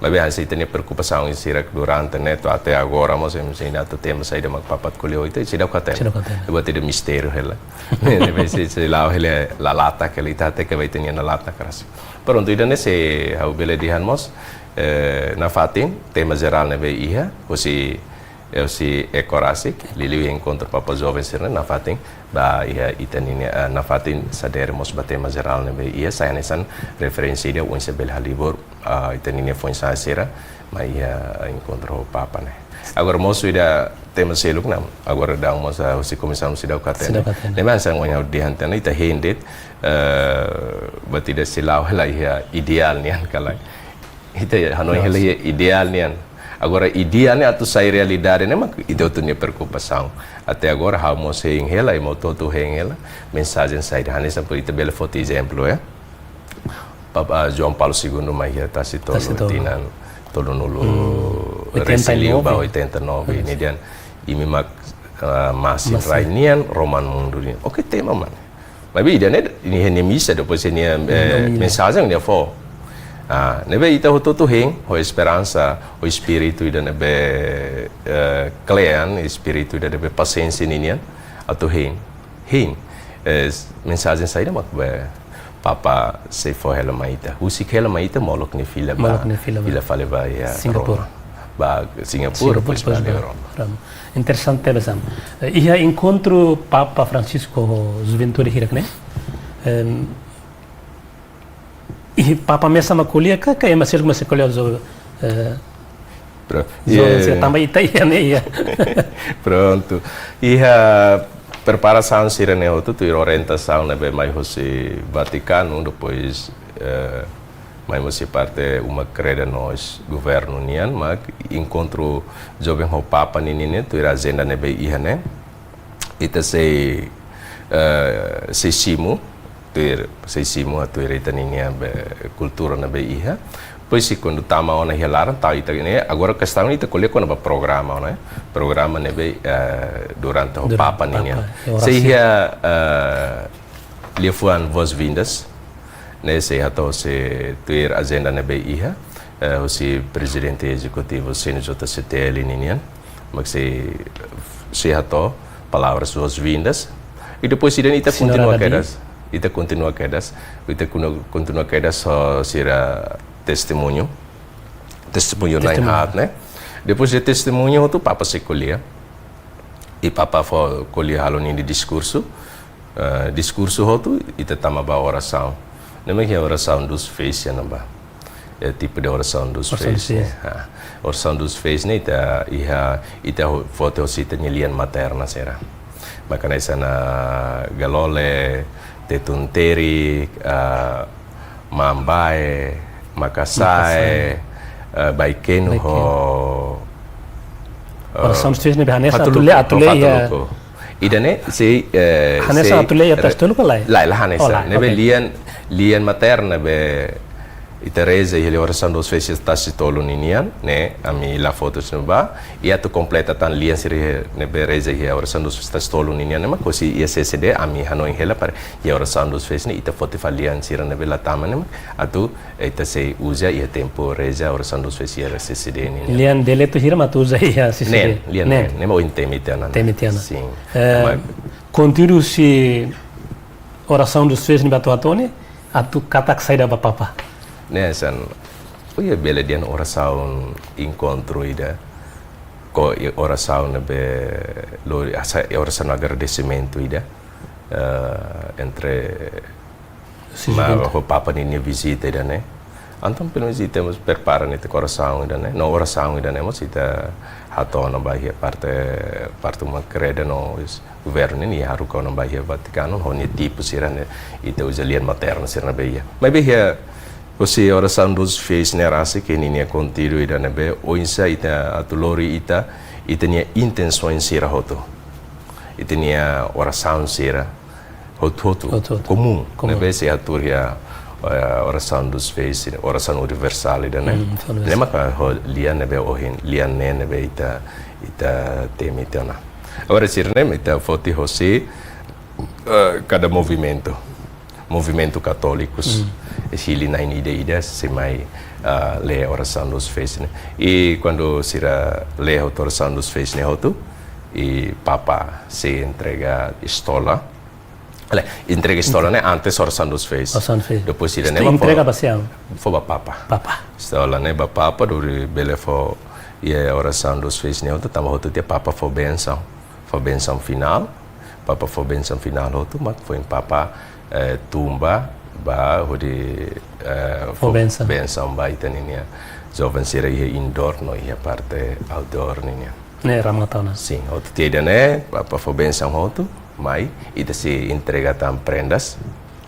Maibé hanesan ita-nia preokupasaun sira durante ne'e to'o até agora mós, ema seidauk hatene tema saida mak Papa ko'alia ho ita, seidauk hatene. Seidauk hatene. Buat ida mistériu hela. Ne'ebé sei, sei la'o hela, la latak hela, ita hateke ba ita-nia la latak rasik. Prontu, ida-ne'e sei ha'u bele dehan mós, eh, nafatin, tema jerál ne'ebé iha, husi, eh, husi eko rasik, liuliu enkontru Papa joven sira-ne'e, nafatin, ba iha ita-nia, eh, nafatin sadere mós ba tema jerál ne'ebé iha, sai hanesan referénsia ida oinsá bele halibur, ah, ita-nia foin-sa'e sira, mai iha enkontru Papa ne'e. Agora, mosu ida tema seluk ne'e, agora daudaun mós, ah, husi komisaun seidauk hatene. Seidauk hatene. Ne'e mak hanesan ohin ha'u dehan tiha ona, ita hein de'it, eh, buat ida sei la'o hela iha ideál nian ka lae. Ita hanoin Yes. hela iha ideál nian. Agora, ideál ne'e atu sai realidade ne'e mak ita hotu nia preokupasaun. Até agora, ha'u mós hein hela, ema hotu-hotu hein hela, mensajen saida. Hanesan por ita bele foti ezemplu, eh. Papa João Paulo Segundo mai iha Tasi Tolu, Tasi Tolu. Tinan tolunulu Hmm. resin liu ba Oitenta e nove. Oitenta e nove, Yes. nia dehan imi mak, ah, masin Masin. rai nian, roman mundu nian. Oke, tema mak ne'e. Maibé ida-ne'e, nia, nia misa, depois nia, eh, Nia misa. mensajen nia fó. Ah, ne'ebé ita hotu-hotu hein, ho esperansa, ho espíritu ida ne'ebé, eh, kle'an, espíritu ida ne'ebé pasiénsia ninian, atu hein. Hein, eh, s-, mensajen saida mak be Papa sei fó hela mai ita. Husik hela mai ita molok nia fila ba, Molok nia fila ba. fila fali ba iha Singapura. Roma. Ba Singapura, Singapura, depois depois ba ba Roma. Roma. Interesante tebes, Sam. Eh, iha enkontru Papa Francisco ho juventude hirak ne'e. Em, i Papa mesak mak ko'alia ka, ka ema seluk mak sei ko'alia ho, eh, Pro-, joven yeah. sira tanba ita iha ne'e iha. Prontu. Iha preparasaun sira-ne'e hotu tuir orientasaun ne'ebé mai hosi Vatikanu, depois, eh, mai mós husi parte uma kreda no governu nian, mak enkontru joven ho Papa ninian ne'e, tuir ajenda ne'ebé iha ne'e. Ita sei, eh, sei simu, tuir, sei simu, tuir ita-nia be kultura ne'ebé iha. Depois sei kuandu tama ona iha laran, tau ita ne'e, agora kestaun ita ko'alia kona-ba programa ne'e. Programa ne'ebé, eh, durante ho Durante Papa ninian. Papa, e ora Sei sei. iha, eh, liafuan boas-vindas. Ne'e sei hato'o hosi tuir ajenda ne'ebé iha, eh, hosi Prezidente Ezekutivu C N J C T L ninian. Mak sei, sei hato'o palavras boas-vindas. I depois ida-ne'e ita Senhora kontinua Dabi. kedas. Ita kontinua kedas. Ita kunu-, kontinua kedas ho sira testemuñu. Testemuñu Testemuñu. na'in-haat ne'e. Depois de testemuñu hotu Papa sei ko'alia. I Papa fó ko'alia halo ninia diskursu. Eh, diskursu hotu, ita tama ba orasaun. Ne'e mak iha orasaun dos Fiéis ne'ebá. É tipo de oração dos Oração dos Fiéis, né? Fiéis. Ah, oração dos Fiéis ne'e ita iha, ita ho-, foti hosi ita-nia lian materna sira. Mak hanesan Galole, Tetun Terik, ah, Mambae, Makasae, Makasae. eh, Baikenu Baikenu. ho, eh, Orasaun dos Fiéis ne'ebé hanesan atu Fatuluku, lee, atu ho lee iha. Fatuluku. Ida-ne'e sei, eh, Hanesan sei atu lee iha re-, Tasi Tolu ka lae? Lae, la hanesan. Oh, lae, Ne'ebé oke. lian, lian materna be ita reza iha orasaun dos Fiéis Tasi Tolu ninian, ne'e, ami la foti husi ne'ebá, i atu kompleta tan lian sira ne'ebé reza iha orasaun dos Fiéis Tasi Tolu ninian, ne'e mak hosi iha C C D, ami hanoin hela para iha orasaun dos Fiéis ne'e, ita foti fali lian sira ne'ebé la tama ne'e mak, atu ita sei uza iha tempu reza orasaun dos Fiéis iha C C D ninian. Lian dialetu hira mak atu uza iha C C D? Ne'e, lian Ne'e. ne'e, ne'e mak ohin temi tiha ona. Temi tiha ona. Sin. Eh, Mak- konteúdu husi orasaun dos Fiéis ne'ebé atu hato'o ne'e, atu katak saida ba Papa? Ne'e hanesan, oh ya, bele dehan orasaun enkontru ida, ka i orasaun ne'ebé lori, asa, orasaun agradesimentu ida, eh, entre Sin, ma, sin. ho Papa ninia vizita ida-ne'e. Entaun, pelo menos, ita mós prepara ne'e ita orasaun ida-ne'e. No orasaun ida-ne'e mós ita hato'o ona ba iha parte, parte uma kreda no is-, governu nian haruka ona ba iha Vatikanu, ho nia tipu sira-ne'e, ita uza lian materna sira-ne'ebé iha. Maibé iha, hosi orasaun dos Fiéis ne'e rasik, ke ninia konteúdu ida-ne'ebé, oinsá ita atu lori ita, ita-nia intensaun sira hotu. Ita-nia orasaun sira, hotu-hotu, Hotu-hotu. komún. Komún. Ne'ebé sei hatuur iha, eh, orasaun dos Fiéis, orasaun universál ida-ne'e. Mm, universál. Ne'e maka ho lian ne'ebé ohin, lian ne'e ne'ebé ita, ita temi tiha ona. Agora sira-ne'e mak ita foti hosi, eh, kada movimentu. Movimentu Katólikus. Mm. Hili na'in ida-ida sei mai, eh, lee orasaun dos Fiéis ne'e. I kuandu sira lee hotu orasaun dos Fiéis ne'e hotu, i Papa sei entrega estola. Lae, entrega estola Ente- ne'e antes orasaun dos Fiéis. Orasaun dos Fiéis. Depois ida-ne'e Esta mak fó, entrega ba siapa? fó ba Papa. Papa. Estola ne'e ba Papa, lori bele fó iha orasaun dos Fiéis ne'e hotu, tanba hotu tiha Papa fó bensaun. Fó bensaun finál. Papa fó bensaun finál hotu, mak foin Papa, eh, tun ba, ba hodi, eh, Fó fó bensaun. bensaun ba ita ninia joven sira iha indoor no iha parte outdoor ninia. Ne'e remata ona. Sin, hotu tiha ida-ne'e, Papa fó bensaun hotu, mai, ita sei entrega tan prendas.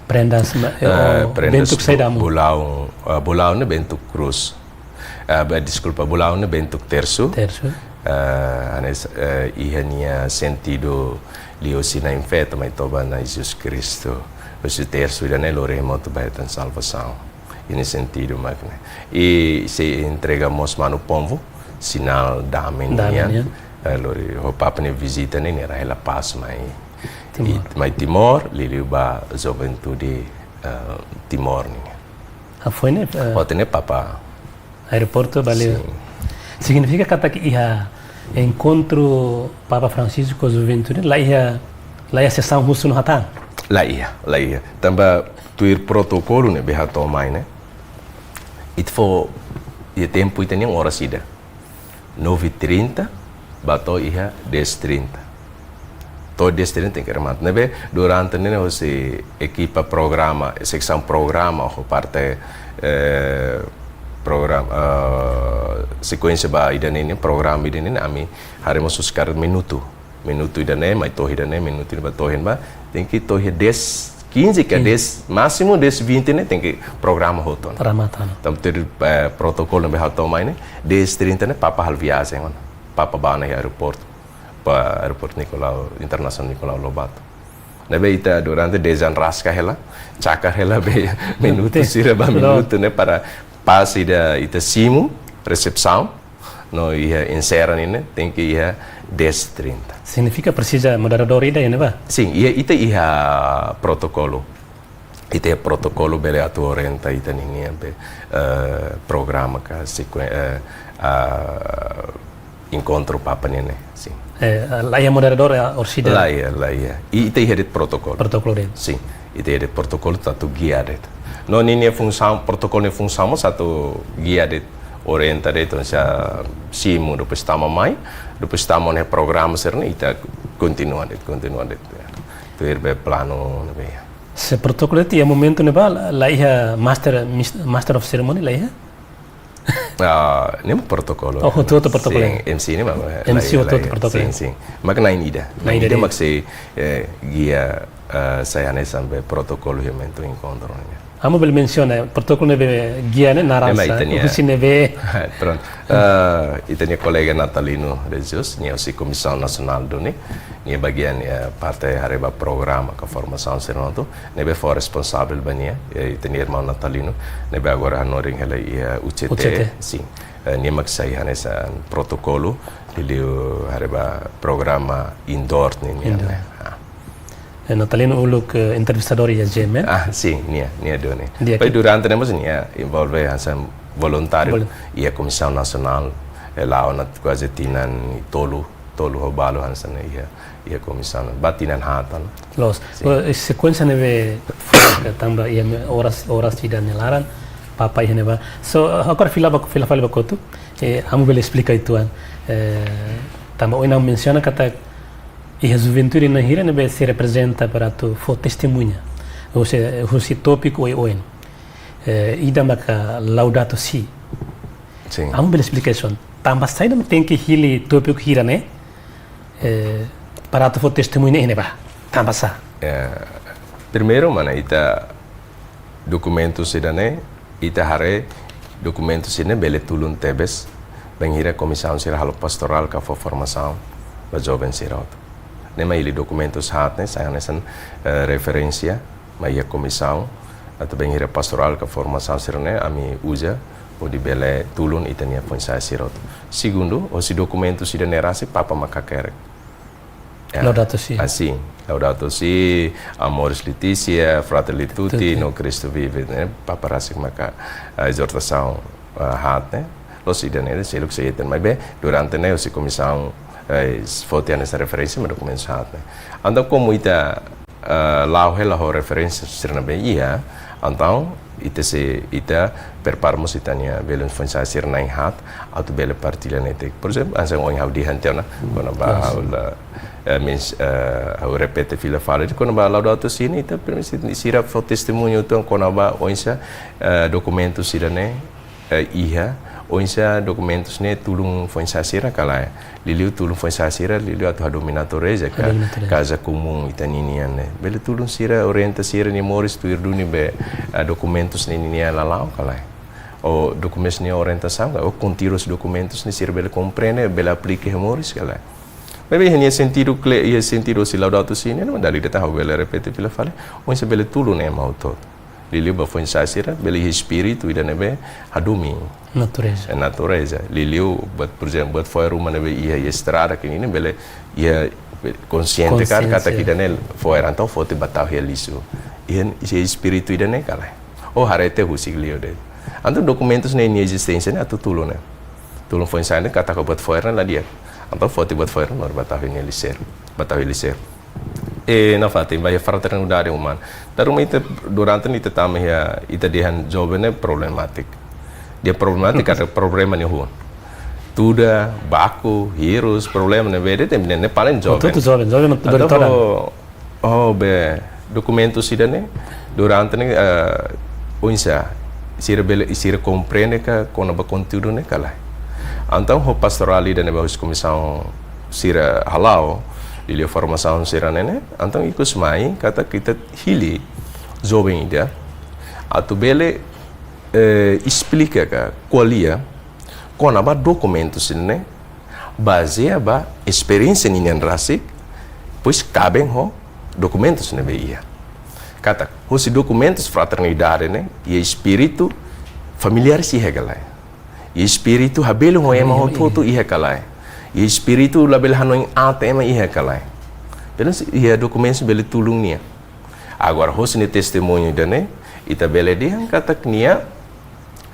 Prendas, ma-, eh, Eh, oh, prendas bentuk bu-, saida mós? bolaun, eh, bolaun ne'e bentuk krús. Eh, be-, deskulpa, bolaun ne'e bentuk tersu. Tersu. Eh, hanesan, eh, iha nia sentidu liuhusi Na'in Feto mai toba Na'i Jesus Kristu. Husi tersu ida-ne'e lori hamutuk ba ita-nia salvasaun. Iha nia sentidu mak ne'e. I sei entrega mós manu-pomvu, sinál dame Dame nian. nian. Eh, lori ho Papa nia vizita ne'e, nia rai La Paz mai Timor. I, mai Timor, liuliu ba juventude, eh, Timor nian. Ah, foin ne'e, eh, Foin ne'e Papa. Aeroportu, bele. Sin. Signifika katak iha enkontru Papa Francisco ho juventude, la iha, la iha sesaun husu no hatán? La iha, la iha. Tanba tuir protokolu ne'ebé hato'o mai ne'e, ita fó iha tempu ita-nian oras ida. Nove e trinta, ba to'o iha dez e trinta. To'o dez e trinta tenke remata. Ne'ebé durante ne'e hosi ekipa programa, seksaun programa, ho parte, eh, programa, eh, sekuénsia ba ida-ne'e, programa ida-ne'e, ami haree mós husi karik minutu. minutu ida-ne'e, mai to'o ida-ne'e, minutu ida ba to'o ba, tenke to'o dez, quinze ka dez, másimu dez, vinte ne'e tenke programa hotu ona. Remata ona. Tanba tuir, eh, protokolu ne'ebé ha'u tau mai ne'e, dez trinta ne'e Papa halo viajen ona. Papa bá ona iha aeroportu, ba aeroportu Nicolau, Internasionál Nicolau Lobato. Ne'ebé ita durante dez anos rasik hela, cakar hela be minutu sira ba minutu ne'e para pas ida ita simu, resepsaun, no iha enserra ne'e, tenke iha dez trinta. Signifika presiza moderadór ida iha ne'ebá? Sin, iha, ita iha protokolu. Ita iha protokolu bele atu orienta ita-nia be, eh, programa ka sekuen-, eh, ah, enkontru Papa ne'e, sin. Eh, la iha moderadór, eh, orsida? La iha, la iha. I ita iha de'it protokolu. Protokolu de'it. Sin. Ita iha de'it protokolu atu gia de'it. No ninia funsaun, protokolu nia funsaun mós atu gia de'it, orienta de'it, entaun se simu, depois tama mai, depois tama ona iha programa sira-ne'e, ita kontinua de'it, kontinua de'it. Tuir be planu ne'ebé iha. Se protokolu de'it iha momentu ne'ebá, la, la iha master, mis-, master of ceremony, la iha? Ah, ne'e mak protokolu. Oh, hotu-hotu protokolu. Sin, M C ne'e mak, eh, M C la, hotu-hotu la, protokolu. Sin, sin. Mak na'in ida. Na'in ida. Na'in ida mak sei, eh, gia, eh, sai hanesan be protokolu iha momentu enkontru ne'e. Amu bele mensiona protokolu ne'ebé gia ne'e naran sá, ita-nia husi ne'ebé. Prontu. Eh, ita-nia kolega Natalino de Jesus, nia husi Komisaun Nasionál duni. Nia bagian, eh, parte haree ba programa ka formasaun sira hotu, ne'ebé fó responsavel ba nia, eh, ita-nia irmaun Natalino, ne'ebé agora hanorin hela iha U C T, U C T. Sin. Eh, nia mak sai hanesan protokolu, liuliu haree ba programa indoor ne'e nian. Indoor. Ah. Eh, Natalino uluk, eh, entrevistadór iha G M N? Ah, sin, nia, nia duni. Di'ak. Pai durante ne'e mós nia envolve hanesan voluntáriu, volun- iha Komisaun Nasionál, eh, la'o ona kuaze tinan tolu, tolu ho balu hanesan iha, iha komisaun. Ba tinan haat ona. Loos. Sin. Eh, sekuénsia ne'ebé foin, tanba iha me-, oras, oras ida nia laran, Papa iha ne'ebá. So, eh, agora fila ba, fila fali ba kotuk, eh, amu bele esplika uitoan. Eh, tanba ohin amu mensiona katak iha juventude na'in hira ne'ebé sei reprezenta para atu fó testemuña. Husi, husi tópiku oioin. Eh, ida maka Laudato Si. Sin. Amu bele esplika uitoan. Tanba saida mak tenke hili tópiku hira-ne'e, eh, para atu fó testemuña iha ne'ebá? Tanba sá? Eh, primeiru, mana, ita dokumentu sira-ne'e, ita haree dokumentu sira-ne'e bele tulun tebes, bainhira komisaun sira halo pastorál ka fó formasaun ba joven sira hotu. Ne'e mak hili dokumentus haat ne'e, sai hanesan, eh, referénsia, mai iha komisaun, atu bainhira pastorál ka formasaun sira-ne'e, ami uza, hodi bele tulun ita-nia foin-sa'e sira hotu. Segundu, hosi dokumentu sira-ne'e rasik, Papa mak hakerek. Ya. Laudato Si. Ah, sin. Laudato Si, Amoris Laetitia, Fratelli Tutti, Tutti. No Cristo Vive, ne'e, Papa rasik maka, ah, ezortasaun, ah, haat ne'e. Loos ida-ne'e, seluk sei ita, maibé, durante ne'e, hosi komisaun, eh, foti hanesan referénsia, mak dokumentu haat ne'e. Entaun, komu ita, eh, la'o hela ho referénsia sira ne'ebé iha, entaun, ita sei, ita prepara mós ita-nia belun foin-sa'e sira na'in haat, atu bele partilla netik. Por ezemplu, hanesan ohin ha'u dehan tiha ona, kona-ba, yes, ha'u la, eh, mens-, eh, ha'u repete fila fali, kona-ba Laudato Si ne'e, ita permisi sira fó testemuñu uitoan kona-ba oinsá, eh, dokumentu sira-ne'e, eh, iha, oinsá dokumentus ne'e tulun foin-sa'e sira ka lae. Liuliu tulun foin-sa'e sira, liuliu atu hadomi natureza ka, hadomi natureza, kaza komún ita ninian ne'e. Bele tulun sira, orienta sira-nia moris tuir duni be, ah, dokumentus ne'e ninia lala'ok ka lae. Ou dokumentus nia orientasaun ka, ou konteúdu dokumentus ne'e sira bele komprende, bele aplika iha moris ka lae. Maibé iha nia sentidu kle-, iha sentidu hosi Laudato Si ne'e, entaun dala ida tan ha'u bele repete fila fali, oinsá bele tulun ema hotu-hotu. Liuliu ba foin-sa'e sira, bele iha espíritu ida ne'ebé hadomi. Natureza. Eh, natureza. Liuliu, buat, por ezemplu, buat fo'er ruma ne'ebé iha, iha estrada, ke ne'e bele iha konsiente katak, konsciência, katak ida-ne'e fo'er, entaun foti ba tau iha lixu. Iha, iha espíritu ida-ne'e ka lae. Ou haree tiha husik liu de'it. Entaun dokumentus ne'e nia ezisténsia ne'e atu tulun ne'e. Tulun foin-sa'e ne'e katak buat fo'er ne'e la di'ak. Entaun foti buat fo'er ne'e ba tau iha nia lixeiru. Ba tau iha lixeiru. E nafatin ba iha fraternidade umana. Dala ruma ita durante ne'e ita tama iha, ita dehan joven ne'e problemátiku. Dehan problemátiku, ada problema nia hun. Tuda, baku, hirus, problema ne'ebé de'it, ne'e, ne'e paling joven. Hotu-hotu joven, joven mak, entaun, todan. Oh, oh, be, dokumentu sira-ne'e, durante ne'e, eh, oinsá, sira bele, sira komprende ka kona-ba konteúdu ne'e ka lae. Entaun, ho pastorál ida ne'ebé husi komisaun sira hala'o, Liuliu formasaun sira-ne'e ne'e, entaun ikus mai katak ita hili joven ida atu bele, eh, esplika ka ko'alia kona-ba dokumentus ne'e, bazeia ba esperiénsia ninian rasik, depois kaben ho dokumentus ne'ebé iha. Katak, husi dokumentus fraternidade ne'e, iha espíritu familiares iha ka lae. Iha espíritu habelu ho ema hotu-hotu iha ka lae. Iha espíritu labele hanoin aat ema iha ka lae. Belun, iha dokumentus bele tulun nia. Agora, husi nia testemuñu ida-ne'e, ita bele dehan katak nia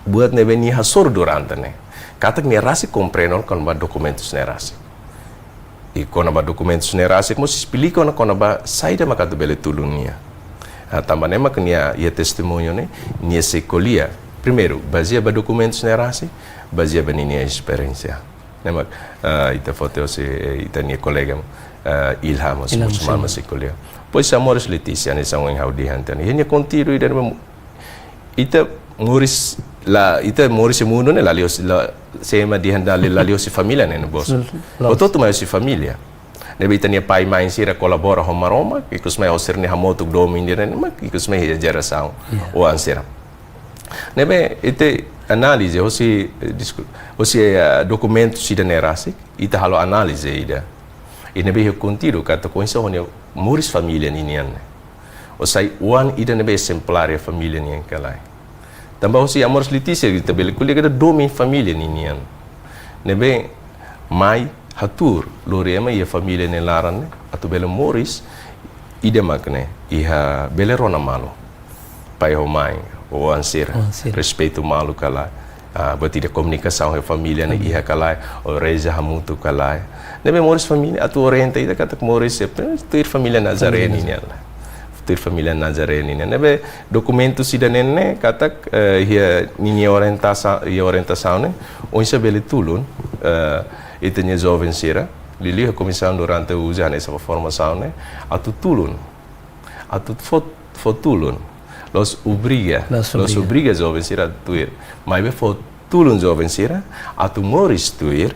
buat ne'ebé nia hasoru durante ne'e. Katak nia rasik komprende kona-ba dokumentus ne'e rasik. I kona-ba dokumentus ne'e rasik mós esplika ona kona-ba saida mak atu bele tulun nia. Ah, tanba ne'e mak nia iha testemuñu ne'e, nia sei ko'alia. Primeiru, bazeia ba dokumentus ne'e rasik, bazeia ba ninia esperiénsia. Ne'e mak, ah, ita foti hosi, eh, ita-nia kolega, ah, Ilham, mós Ilham, muitu sim. Mama sei ko'alia. Depois, Amores Letícia, ne'e hanesan ohin ha'u dehan tiha ona. Iha nia konteúdu ida-ne'e, ita moris la, ita moris iha mundu ne'e, la liuhosi, la, se ema dehan dala, la liuhosi família ne'e, ne'e bos. Sim, loos. Hotu-hotu mai hosi família. Ne'ebé ita-nia pai-mãe sira kolabora ho Maromak, ikus mai ho sira-nia hamutuk domin ida-ne'e, mak ikus mai iha jerasaun, iya, oan sira. Ne'ebé ita análize hosi, eh, deskulpa, hosi, eh, dokumentus ida-ne'e rasik, ita halo análize ida. I ne'ebé iha konteúdu katak oinsá ho nia moris família ninian ne'e. Ó sai oan ida ne'ebé ezemplár iha família nian ka lae. Tanba hosi Amores Letícia ita bele ko'alia katak domin família ninian. Ne'ebé mai hatuur lori ema iha família nia laran ne'e atu bele moris ida mak ne'e iha bele rona malu. Pai ho mãe, oan sira, oan sira, respeitu malu ka lae. Ah, buat ida komunikasaun iha família ne'e, mhm, iha ka lae, ó reza hamutuk ka lae. Ne'ebé moris família atu orienta ita katak moris, eh, tuir família Nazaré, família Nazaré nian. Tuir família Nazaré nian. Ne'ebé dokumentus ida-ne'e ne'e katak, eh, iha ninia orientasa-, iha orientasaun ne'e, oinsá bele tulun, eh, ita-nia joven sira, liuliu iha komisaun durante uza hanesan ba formasaun ne'e, atu tulun. Atu fó, fó tulun. La'ós obriga. La'ós obriga. La'ós obriga joven sira tuir. Maibé fó tulun joven sira atu moris tuir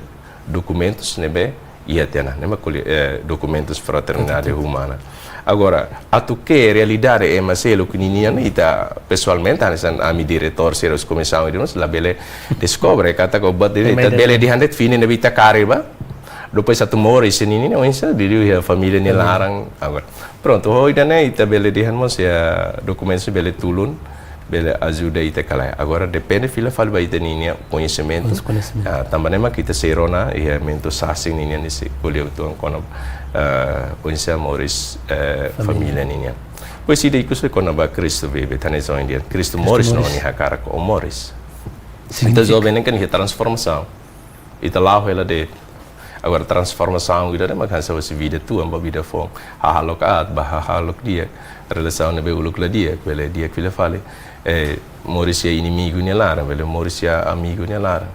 dokumentus ne'ebé iha tiha ona. Ne'e mak ko'alia, eh, dokumentus fraternidade, fraternidade humana. Agora, atu ke realidade ema seluk ninian, ita pesoalmente, hanesan ami diretór sira husi komisaun ida-ne'e mós labele deskobre katak ó buat ida, ema ita ida bele dehan de'it fini ne'ebé ita kaer ba. Depois atu moris ninian, oinsá, liuliu iha família nia, família, laran. Agora, prontu, ho ida-ne'e ita bele dehan mós iha dokumentus bele tulun, bele ajuda ita ka lae. Agora depende fila fali ba ita-nia koñesimentu. Mós koñesimentu. Ah, tanba ne'e mak ita sei rona iha momentu sasin ninian ne'e sei ko'alia uitoan kona, ah, oinsá moris, eh, família, família ninian. Depois ida ikus kona-ba Kristu Vive, hanesan ohin dehan, Kristu, Kristu moris, moris, no nia hakarak ó moris. Signifika. Entaun joven ne'e kan iha transformasaun. Ita la'o hela de'it. Agora transformasaun ida-ne'e mak hanesan husi vida tuan ba vida foun. Hahalok aat ba hahalok di'ak. Relasaun ne'ebé uluk la di'ak, bele di'ak fila fali. Eh, moris iha inimigu nia laran, bele moris iha amigu nia laran.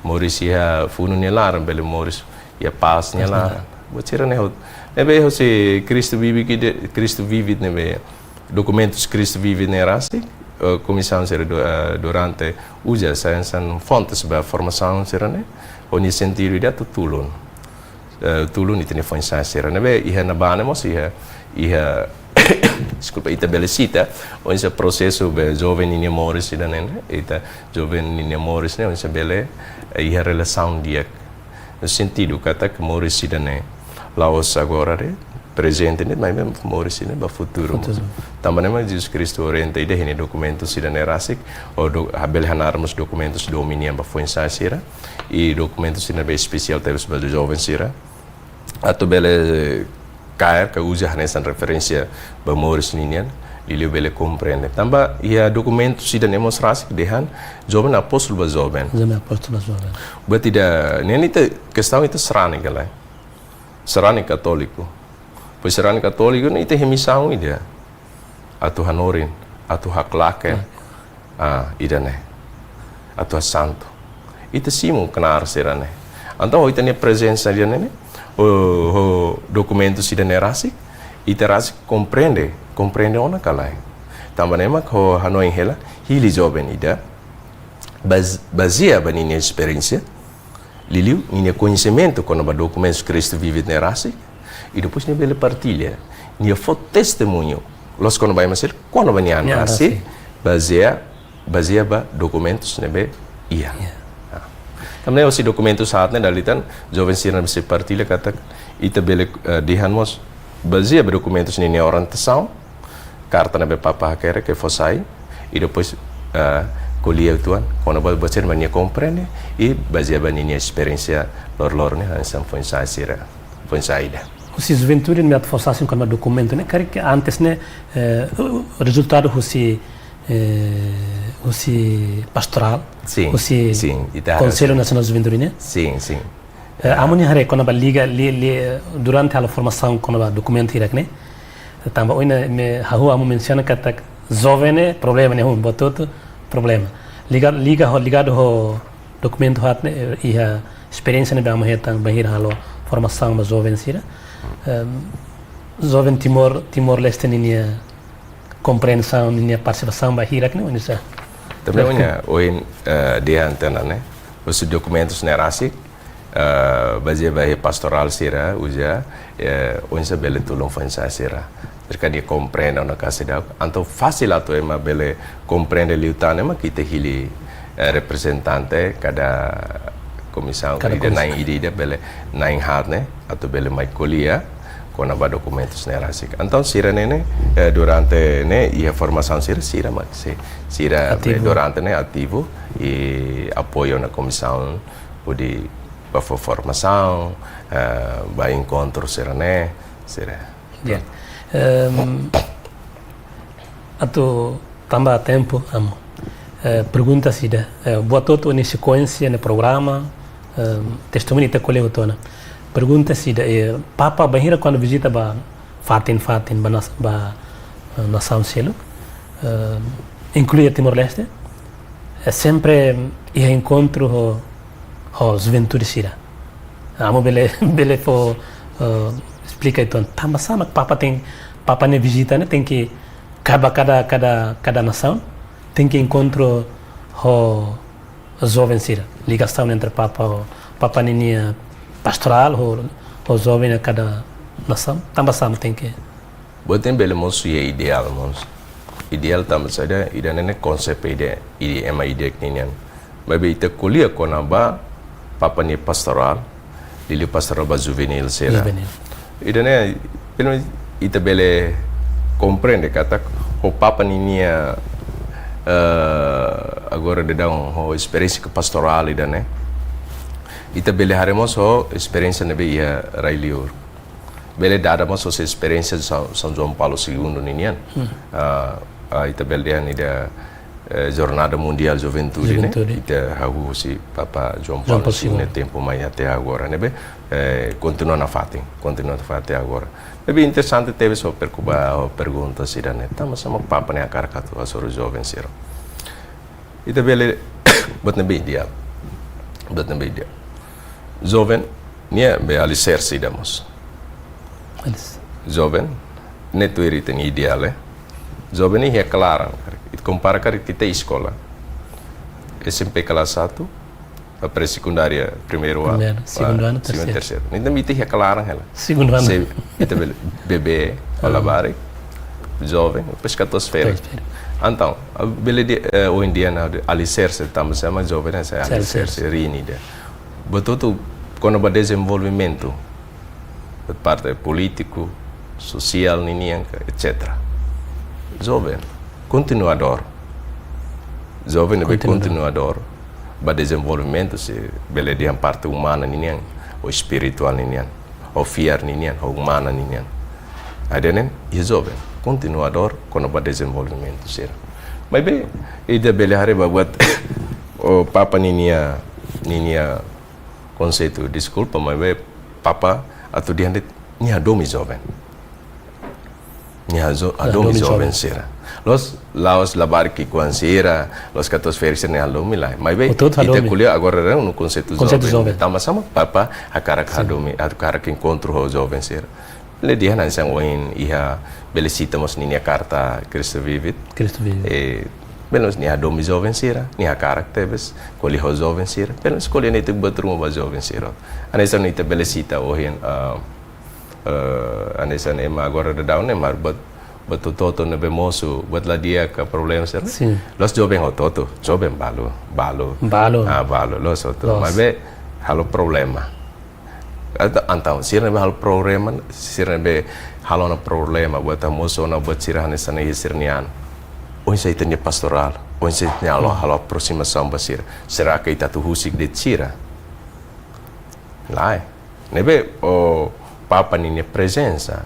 Moris iha funu nia laran, bele moris iha pás nia laran. Pás nia laran. Buat sira-ne'e hotu. Ne'ebé husi Kristu Vive ida, Kristu Vive ne'ebé dokumentus Kristu Vive ne'e rasik, eh, komisaun sira du-, eh, durante uza sai hanesan fontes ba formasaun sira-ne'e, ho nia sentidu ida atu tulun. Eh, tulun ita-nia foin-sa'e sira. Ne'ebé iha ne'ebá ne'e mós iha, iha, deskulpa, ita bele sita, oinsá prosesu ba joven ninia moris ida-ne'e, ita joven ninia moris ne'e, oinsá bele, eh, iha relasaun di'ak. No sentidu katak moris ida-ne'e la'ós agora de'it, prezente ne'e, maibé moris ida-ne'e ba futuru. Futuru. Tanba ne'e mak Jesus Kristu orienta ida iha nia dokumentus ida-ne'e rasik, ó do-, bele hanaran mós dokumentus domin nian ba foin-sa'e sira, i dokumentus ida-ne'e espesiál tebes ba joven sira. Atu bele kaer ka uza hanesan referénsia ba moris ninian, liuliu bele komprende. Tanba iha dokumentus ida-ne'e mós rasik dehan joven apóstolu ba joven. Joven apóstolu ba joven. Buat ida, ne'e ita kestaun ita sarani ka lae. Sarani katóliku. Pois sarani katóliku ne'e ita iha misaun ida. Atu hanorin, atu haklaken. Klaken. Ah, ida-ne'e. Atu hasantu. Ita simu knaar sira-ne'e. Entaun, ho ita-nia prezensa ida-ne'e ne'e, ho, ho dokumentus ida-ne'e rasik, ita rasik komprende, komprende ona ka lae. Tanba ne'e mak ha'u hanoin hela, hili joven ida, baz-, bazeia ba ninia esperiénsia, liuliu ninia koñesimentu kona-ba dokumentus Kristu Vive ne'e rasik, I depois nia bele partilla, nia fó testemuñu. Loos kona-ba ema sira, kona-ba nia an rasik, bazeia, bazeia ba dokumentus ne'ebé iha. Tanba ne'e husi dokumentus haat ne'e dala ida tan, joven sira ne'ebé sei partilla katak ita bele, eh, dehan mós, bazeia ba dokumentus ninia orientasaun, karta ne'ebé Papa hakerek ke fó sai, i depois, eh, ko'alia uitoan kona-ba buat sira mak nia komprende, i bazeia ba ninia esperiénsia loroloron ne'e, hanesan foin-sa'e sira, foin-sa'e ida. Husi juventude ne'e atu fó sai kona-ba dokumentu ne'e, karik antes ne'e, eh, rezultadu husi, eh, husi pastorál, husi Konsellu Nasionál Juventude ne'e? Sin, sin. Eh, amu-nia haree kona-ba liga, li, li, durante halo formasaun kona-ba dokumentu hirak ne'e. Tanba ohin ne'e ha'u, amu mensiona katak joven ne'e problema ne'e, um, buat hotu problema. Liga, liga ho, ligadu ho dokumentu haat ne'e, eh, iha esperiénsia ne'ebé amu hetan bainhira halo formasaun ba joven sira. Em, joven Timor, Timor-Leste ninia komprensaun, ninia partisipasaun ba hirak ne'e, oinsá? Tanba ohin, eh, dehan tiha ona ne'e, husi dokumentus ne'e rasik, eh, bazeia ba iha pastorál sira, uza, eh, oinsá bele tulun foin-sa'e sira. Serka nia komprende ona ka seidauk. Entaun fasil atu ema bele komprende liután ne'e mak ita hili, eh, reprezentante kada komisaun, kada ida komisaun. Na'in ida-ida bele, na'in haat ne'e, atu bele mai ko'alia kona-ba dokumentus ne'e rasik. Entaun sira ne'e ne'e, eh, durante ne'e iha formasaun sira, sira mak sei, sira, eh, ativu. Durante ne'e ativu i apoiu ona komisaun hodi ba fó formasaun, eh, ba enkontru sira ne'e, sira. Ya. Em, atu tanba tempu, amu. Eh, pergunta ida, eh, buat hotu-hotu nia sekuénsia, nia programa, em, testemuñu ita ko'alia hotu ona. Pergunta ida, eh, Papa bainhira kuandu vizita ba fatin-fatin, ba nas-, ba, eh, nasaun seluk, eh, inklui Timor-Leste, eh, sempre iha enkontru ho, ho juventude sira. Amu bele, bele fó, eh, esplika uitoan, tanba sá mak Papa ten, Papa nia vizita ne'e tenke, kada, kada, kada, kada nasaun tenke enkontru ho joven sira, ligasaun entre Papa ho, Papa ninia pastorál ho, ho joven iha kada nasaun, tanba sá mak tenke. Buat ne'e bele mosu iha ideál mós. Ideál tanba saida, ida-ne'e ne'e konseitu ida, ida ema ida-idak nian. Maibé ita ko'alia kona-ba Papa nia pastorál, liuliu pastorál ba juvenil sira. Juvenil. Ida-ne'e, pelo menos ita bele komprende katak ho Papa ninia, eh, agora daudaun ho esperiénsia ke pastorál ida-ne'e, ita bele haree mós ho esperiénsia ne'ebé iha rai-liur. Bele dada mós ho esperiénsia São, São João Paulo Segundo ninian. Hmm. Ah, ah, ita bele dehan ida, eh, Jornada Mundial Juventude, ne'e? Juventude. Ita hahú husi Papa João Paulo Segundo nia tempu mai até agora, ne'ebé, eh, kontinua nafatin, kontinua nafatin até agora. Ne'ebé interesante tebes ho perkuba, ho pergunta ida-ne'e, tanba sá mak Papa ne'e hakarak atu hasoru joven sira. Ita bele, buat ne'ebé ideál. Buat ne'ebé ideál. Joven, nia be aliserse ida mós. Alis. Joven, ne'e tuir ita-nia ideál, eh. Joven ne'e iha klaran, ita kompara karik ita eskola. S M P kelas satu, ba pré-sekundária, primeiru ano, primeiru, ah, segundu ano, segundu, terseiru. Terseiru. Entaun ita iha klaran hela. Segundu ano. Se ita bele bebé, ah, labarik, joven, depois katuas-ferik. Katuas-ferik. Entaun, ah, bele dehan, eh, ohin dia ne'e aliserse, tanba sá mak joven ne'e sai aliserse, aliserse, rin ida. Buat hotu kona-ba dezenvolvimentu, parte polítiku, sosiál ninian, et cetera. Joven, kontinuadór. Joven ne'ebé kontinuadór. Kontinuadór ba dezenvolvimentu, se bele dehan parte umana ninian, ou espirituál ninian, ou fiar ninian, ou umana ninian. Ida-ne'e, iha joven, kontinuadór kona-ba dezenvolvimentu sira. Maibé, ita bele haree ba buat, o Papa ninia, ninia konseitu, deskulpa, maibé Papa atu dehan de'it nia hadomi joven. Nia hazo-, hadomi joven sira. Loos, la'ós labarik ki'ikoan sira, la'ós katuas-ferik sira nia hadomi lae. Maibé ita ko'alia agora ne'e konseitu joven. Tanba sá mak Papa hakarak hadomi, hakarak enkontru ho joven sira. Bele dehan hanesan ohin iha, bele sita mós ninia karta Cristo Vive. Cristo Vive. Eh, bele mós nia hadomi joven sira, nia hakarak tebes ko'alia ho joven sira. Bele mós ko'alia netik buat ruma ba joven sira. Hanesan ita bele sita ohin, ah, eh, hanesan ema agora daudaun ne'e, mas buat, buat hotu-hotu ne'ebé mosu, buat la di'ak ka problema sira. Sin. La'ós joven hotu-hotu, joven balu, balu. Balu. Ah, balu, la'ós hotu. La'ós. Maibé halo problema. Entaun, entaun, sira ne'ebé halo problema, sira ne'ebé halo ona problema, buat hamosu ona buat sira hanesan ne'e sira-nian. Oinsá ita-nia pastorál, oinsá ita-nia halo, halo aproximasaun ba sira. Será que ita atu husik de'it sira? Lae. Ne'ebé, o, Papa ninia prezensa,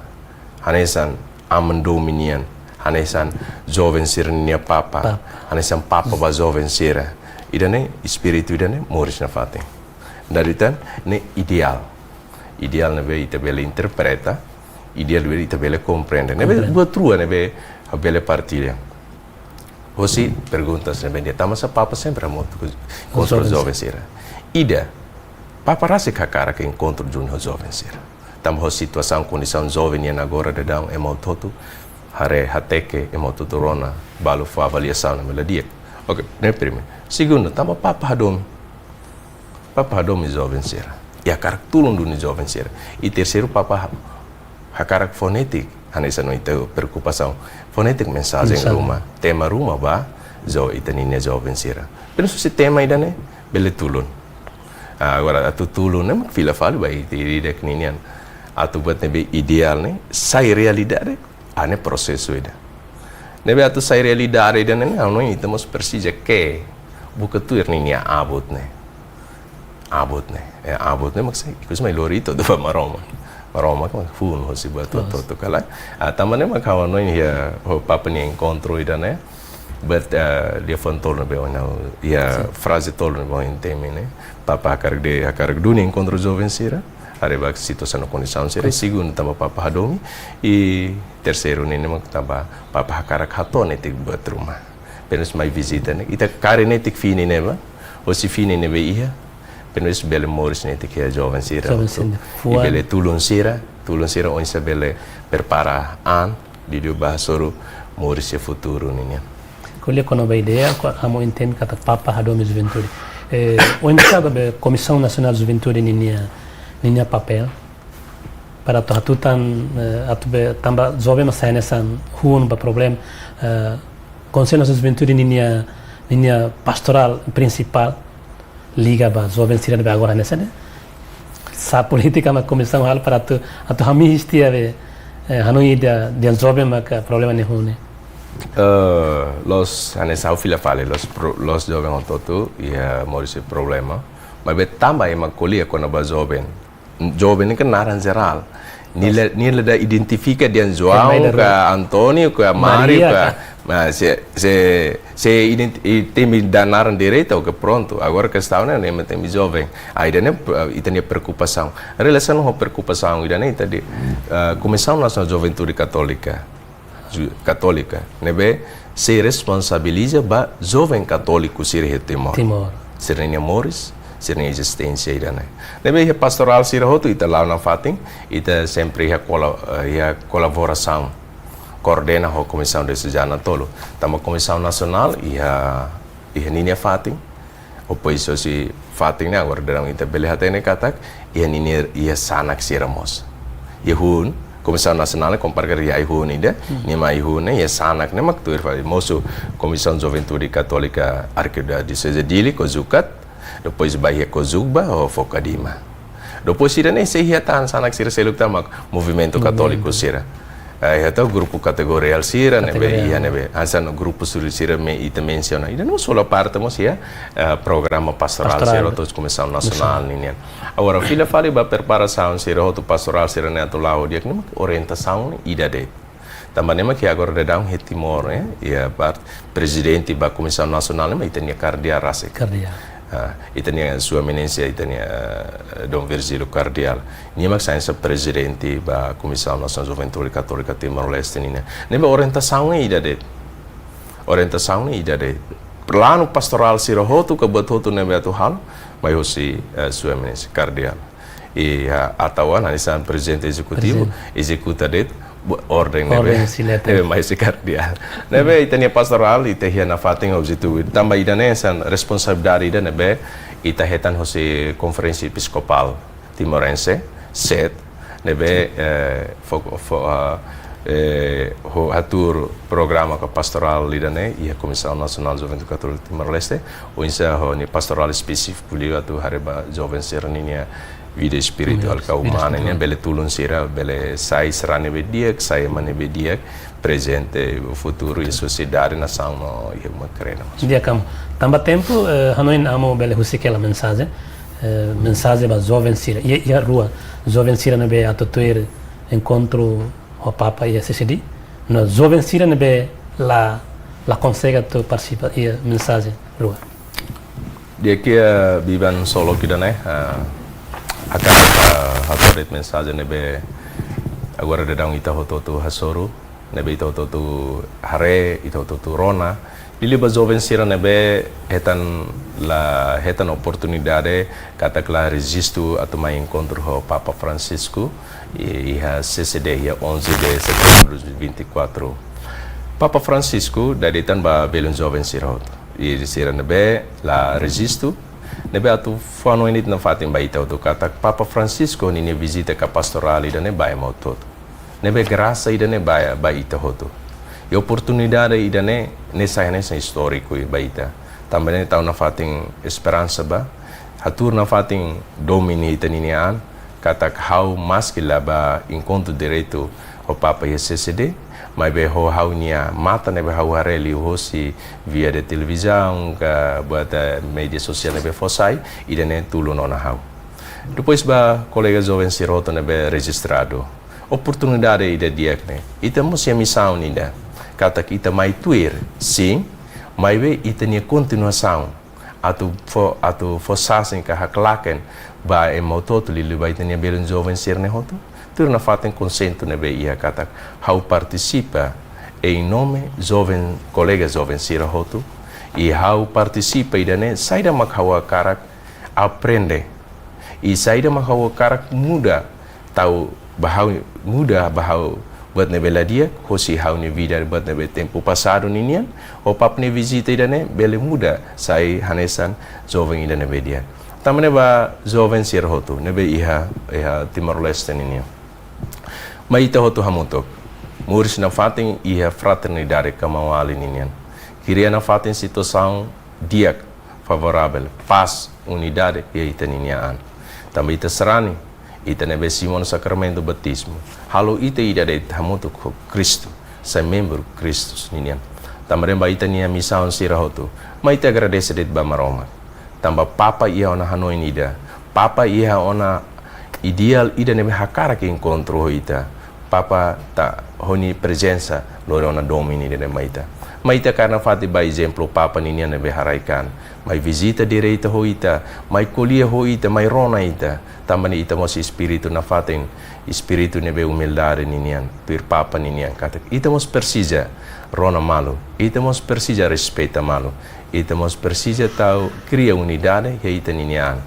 hanesan aman domin nian, hanesan joven sira-nia papa, Papa. Hanesan papa ba joven sira. Ida-ne'e, espíritu ida-ne'e, moris nafatin. Dari tan, ne'e ideál. Ideál ne'ebé ita bele interpreta, ideál ne'ebé ita bele komprende. Ne'ebé, komprende. Buat rua ne'ebé, bele partilla. Hosi perguntas ne'ebé di'ak, tanba sá Papa sempre hamutuk ho, enkontru ho joven sira. Joven sira. Ida, Papa rasik hakarak enkontru duni ho joven sira. Tanba ho situasaun, kondisaun joven nian agora daudaun ema hotu-hotu haree, hateke, ema hotu-hotu rona, balu fó avaliasaun ne'ebé la di'ak. Oke, ne'e primeiru. Segundu, tanba Papa hadomi. Papa hadomi joven sira. I hakarak tulun duni joven sira. I terseiru, Papa ha-, hakarak fó netik, hanesan ita-nia preokupasaun. Fó netik mensajen, mensajen ruma, tema ruma ba, jo, ita-nia joven sira. Pensa se tema ida-ne'e, bele tulun. Ah, agora, atu tulun, ne'e mak fila fali ba ita ida-idak ninian. Atu buat ne'ebé ideál ne'e, sai realidade, ah, ne'e prosesu ida. Ne'ebé atu sai realidade ida-ne'e, ha'u hanoin ita mós presiza ke, buka tuir ninia abut ne'e. Abut ne'e, eh, abut ne'e mak sai, ikus mai lori ita ba Maromak. Maromak mak funu hosi buat hotu-hotu ka lae. Ah, tanba ne'e mak ha'u hanoin iha, ho Papa nia enkontru ida-ne'e. But, eh, liafuan tolu ne'ebé ohin ha'u, iha fraze tolu ne'ebé ohin temi ne'e. Papa hakarak de'it, hakarak duni enkontru joven sira. Haree ba situasaun no kondisaun sira. Segundu, tanba Papa hadomi. I terseiru ne'e mak tanba Papa hakarak hato'o netik buat ruma. Penas mai vizita ne'e. Ita kaer netik fini ne'ebá. Hosi fini ne'ebé iha. Penas bele moris netik iha joven sira. Joven sira. I bele tulun sira. Tulun sira oinsá bele prepara an. Di'ak ba hasoru moris iha futuru ninian. Ko'alia kona-ba ideia, ko-, ha'u hanoin katak Papa hadomi juventude. Eh, oinsá be Komisaun Nasionál Juventude ninia, ninia papél. Para atu hatutan, eh, atu be tanba joven mak sai hanesan hun ba problema, eh, Konsellu Nasionál Juventude ninia, ninia pastorál prinsipál liga ba joven sira ne'ebé agora hanesan ne'e. Sá polítika mak komisaun halo para atu, atu hamisti ave, eh, hanoin ida, ida joven maka problema ne'e hun ne'e. Eh, la'ós hanesan ha'u fila fali, la'ós pro-, la'ós joven hotu-hotu iha moris problema. Maibé tanba ema ko'alia kona-ba joven. Joven ne'e kan naran jerál. Nia la, nia la identifika dehan João, ka António, ka Mário, Maria, ka, ka. Mas se, se, se ident-, i temi dada naran direta, oke, prontu. Agora kestaun ne'e, ne'e mak temi joven. Ah, ida-ne'e, eh, ita-nia preokupasaun. Relasaun ho preokupasaun ida-ne'e, ita dehan, eh, Komisaun Nasionál Juventude Katólika. Ju-, Katólika, ne'ebé sei responsabiliza ba joven katóliku sira iha Timor. Timor. Sira-nia moris, sira-nia ezisténsia ida-ne'e. Ne'ebé iha pastorál sira hotu ita la'o nafatin, ita sempre iha kola-, eh, iha kolaborasaun. Koordena ho Komisaun Diosezana tolu. Tanba Komisaun Nasionál iha, iha ninia fatin, depois hosi fatin ne'e agora daudaun ita bele hatene katak, iha ninia, iha sanak sira mós. Iha hun, Komisaun Nasionál ne'e kompara iha ai-hun ida, Hmm. nia mai ai-hun ne'e, iha sanak ne'e mak tuir fali mosu Komisaun Juventude Katólika Arkidioseze Dili, COJUCAT, depois ba iha COJUCBA, ho fó Kadima. Depois sira-ne'e sei iha tan sanak sira seluk tan mak Movimentu Movimentu. Katóliku sira. Eh, iha tan grupu kategoriál sira, ne'ebé, Kategoriál. Iha ne'ebé. Hanesan grupu sira, sira ne'ebé ita mensiona. Ida-ne'e mós hola parte mós iha, eh, programa pastorál Pastorál. Sira hotu Komisaun Nasionál Nasionál. Ninian. Agora, fila fali ba preparasaun sira hotu pastorál sira-ne'e atu la'o di'ak ne'e mak orientasaun ne'e ida de'it. Tanba ne'e mak iha agora daudaun iha Timor, eh, iha parte prezidente ba Komisaun Nasionál ne'e mak ita-nia kardeál rasik. Kardeál. Ah, ita-nia Sua Eminénsia, ita-nia, eh, Dom Virgílio Kardeál. Nia mak sai hanesan prezidente ba Komisaun Nasionál Juventude Katólika Timor-Leste nian. Ne'ebé orientasaun ne'e ida de'it. Orientasaun ne'e ida de'it. Planu pastorál sira hotu ka buat hotu ne'ebé atu halo, mai hosi, eh, Sua Eminénsia Kardeál. I, ah, atu hanesan prezidente ezekutivu, Prezidente. Ezekuta de'it, bu-, orden ne'ebé, Orden husi leten. Ne'ebé mai husi kardeál. Ne'ebé ita-nia pastorál, ita iha nafatin objetivu. Tanba ida-ne'e hanesan responsabilidade ida ne'ebé, ita hetan hosi Konferénsia Episkopál Timorense, set, Ne'ebé, eh, fo, fo, ah, eh, ho hatuur programa ka pastorál ida-ne'e iha Komisaun Nasionál Juventude Katólika Timor-Leste, oinsá ho nia pastorál espesífiku liu atu haree ba joven sira-nia vida espirituál ka umana nian, bele tulun sira bele sai sarani ne'ebé di'ak, sai ema ne'ebé di'ak, prezente, futuru iha sosiedade, nasaun no iha uma-kreda. Di'ak, Amu. Tanba tempu, eh, hanoin Amu bele husik hela mensajen, eh, mensajen ba joven sira, iha, iha rua, joven sira ne'ebé atu tuir enkontru ho Papa iha C C D, no joven sira ne'ebé la, la konsege atu partisipa, iha mensajen rua. Di'ak, iha biban solok ida-ne'e, ah, hakarak, ah, hato'o de'it mensajen ne'ebé agora daudaun ita hotu-hotu hasoru, ne'ebé ita hotu-hotu haree, ita hotu-hotu rona. Liuliu ba joven sira ne'ebé hetan la, hetan oportunidade katak la rejistu atu mai enkontru ho Papa Francisco, i-, iha C C D, iha onze de setembro de dois mil e vinte e quatro. Papa Francisco dada ida tan ba belun joven sira hotu. I sira ne'ebé la rejistu, ne'ebé atu fó hanoin de'it nafatin ba ita hotu katak Papa Francisco ninia vizita ka pastorál ida-ne'e ba ema hotu-hotu. Ne'ebé grasa ida-ne'e ba, ba ita hotu. I oportunidade ida-ne'e, ne'e sai hanesan istóriku ba ita. Tanba ne'e tau nafatin esperansa ba, hatuur nafatin domin iha ita-nia an, katak ha'u maski la bá enkontru diretu ho Papa iha C C D, maibé ho ha'u-nia matan ne'ebé ha'u haree liuhosi via de televizaun ka buat, eh, média sosiál ne'ebé fó sai, ida-ne'e tulun ona ha'u. Depois ba kolega joven sira hotu ne'ebé rejistradu. Oportunidade ida di'ak ne'e. Ita mós iha misaun ida. Katak ita mai tuir, sin, maibé ita-nia kontinuasaun atu fó, atu fó sasin ka haklaken ba ema hotu-hotu, liuliu ba ita-nia belun joven sira-ne'e hotu. Tuir nafatin konsentu ne'ebé iha katak ha'u partisipa em nome joven, kolega joven sira hotu. I ha'u partisipa ida-ne'e saida mak ha'u hakarak aprende. I saida mak ha'u hakarak muda, tau ba ha'u muda, ba ha'u buat ne'ebé la di'ak hosi ha'u-nia vida, buat ne'ebé tempu pasadu ninian, ho Papa nia vizita ida-ne'e bele muda, sai hanesan joven ida ne'ebé di'ak. Tanba ne'e ba joven sira hotu ne'ebé iha, iha Timor-Leste ninian. Mai ita hotu hamutuk. Moris nafatin iha fraternidade ka maun-alin ninian. Kria nafatin situasaun di'ak, favoravel, pás, unidade iha ita-nia an. Tanba ita sarani, ita ne'ebé simu ona sakramentu batizmu, halo ita ida de'it hamutuk ho Kristu, sai membru Kristu ninian. Tanba ne'e ba ita-nia misaun sira hotu, mai ita agradese de'it ba Maromak. Tanba Papa iha ona hanoin ida, Papa iha ona ideál ida ne'ebé hakarak enkontru ho ita. Papa ita ho nia prezensa lori ona domin ida-ne'e mai ita. Mai ita kaer nafatin ba ezemplu Papa ninian ne'ebé haraik an. Mai vizita diretu ho ita, mai ko'alia ho ita, mai rona ita. Tanba ne'e ita mós espíritu nafatin, espíritu ne'ebé umildade ninian, tuir Papa ninian katak ita mós presiza rona malu, ita mós presiza respeita malu, ita mós presiza tau kria unidade iha ita-nia an,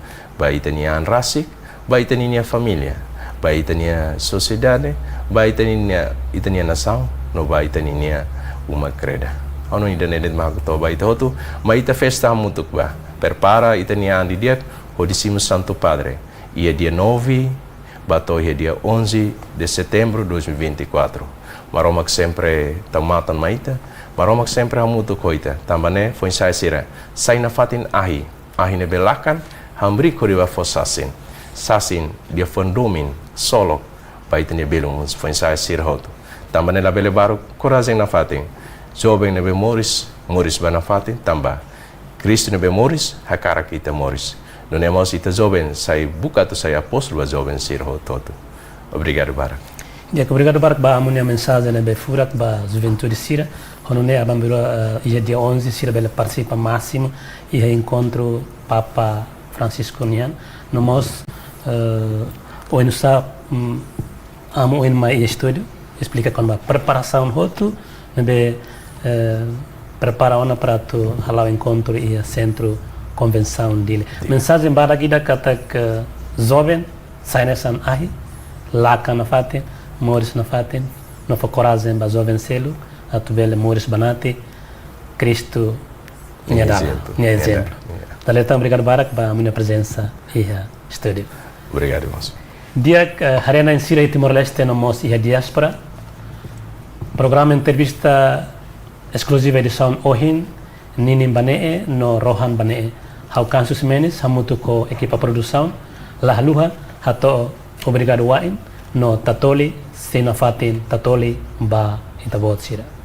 ba ita-nia an rasik, ba ita-nia família, ba ita-nia sosiedade, ba ita-nia, ita-nia nasaun, no ba ita-nia uma-kreda. Ha'u hanoin ida-ne'e de'it mak ha'u hato'o ba ita hotu, mai ita festa hamutuk ba. Prepara ita-nia an didi'ak hodi simu Santu Padre, iha dia nove ba to'o iha dia onze de setembro dois mil e vinte e quatro. Maromak sempre tau matan mai ita, Maromak sempre hamutuk ho ita, tanba ne'e foin-sa'e sira, sai nafatin ahi, ahi ne'ebé lakan, hamriik hodi bá fó sasin. Sasin di'ak, fó domin, solok ba ita-nia belun foin-sa'e sira hotu. Tanba ne'e labele baruk, korajen nafatin. Joven ne'ebé moris, moris ba nafatin, tanba Kristu ne'ebé moris hakarak ita moris. Nune'e mós ita joven sai buka atu sai apóstolu ba joven sira hotu-hotu. Obrigadu barak. Di'ak, obrigadu barak ba Amu nia mensajen ne'ebé furak ba juventude sira. Ho nune'e aban-bainrua, eh, iha dia onze sira bele partisipa másimu iha enkontru Papa Francisco nian. No mós, eh, oinsá, mm, Amu ohin mai iha estúdiu, esplika kona-ba preparasaun hotu ne'ebé, eh, prepara ona para atu hala'o enkontru iha Sentru Konvensaun Dili. Sin. Mensajen badak ida katak joven sai hanesan ahi, lakan nafatin, moris nafatin, no fó korajen ba joven seluk atu bele moris banati Kristu nia dalan, ezemplu, nia ezemplu. Dala ida tan, obrigadu barak ba Amu nia prezensa iha estúdiu. Obrigadu, irmãos. Di'ak, eh, haree-na'in sira iha Timor-Leste no mós iha diáspora. Programa entrevista eskluziva edisaun ohin, ninin ba ne'e no rohan ba ne'e. Ha'u Kansu Ximenes, hamutuk ho ekipa produsaun, la haluha hato'o obrigadu wa'in, no tatoli sei nafatin, tatoli ba ita-boot sira.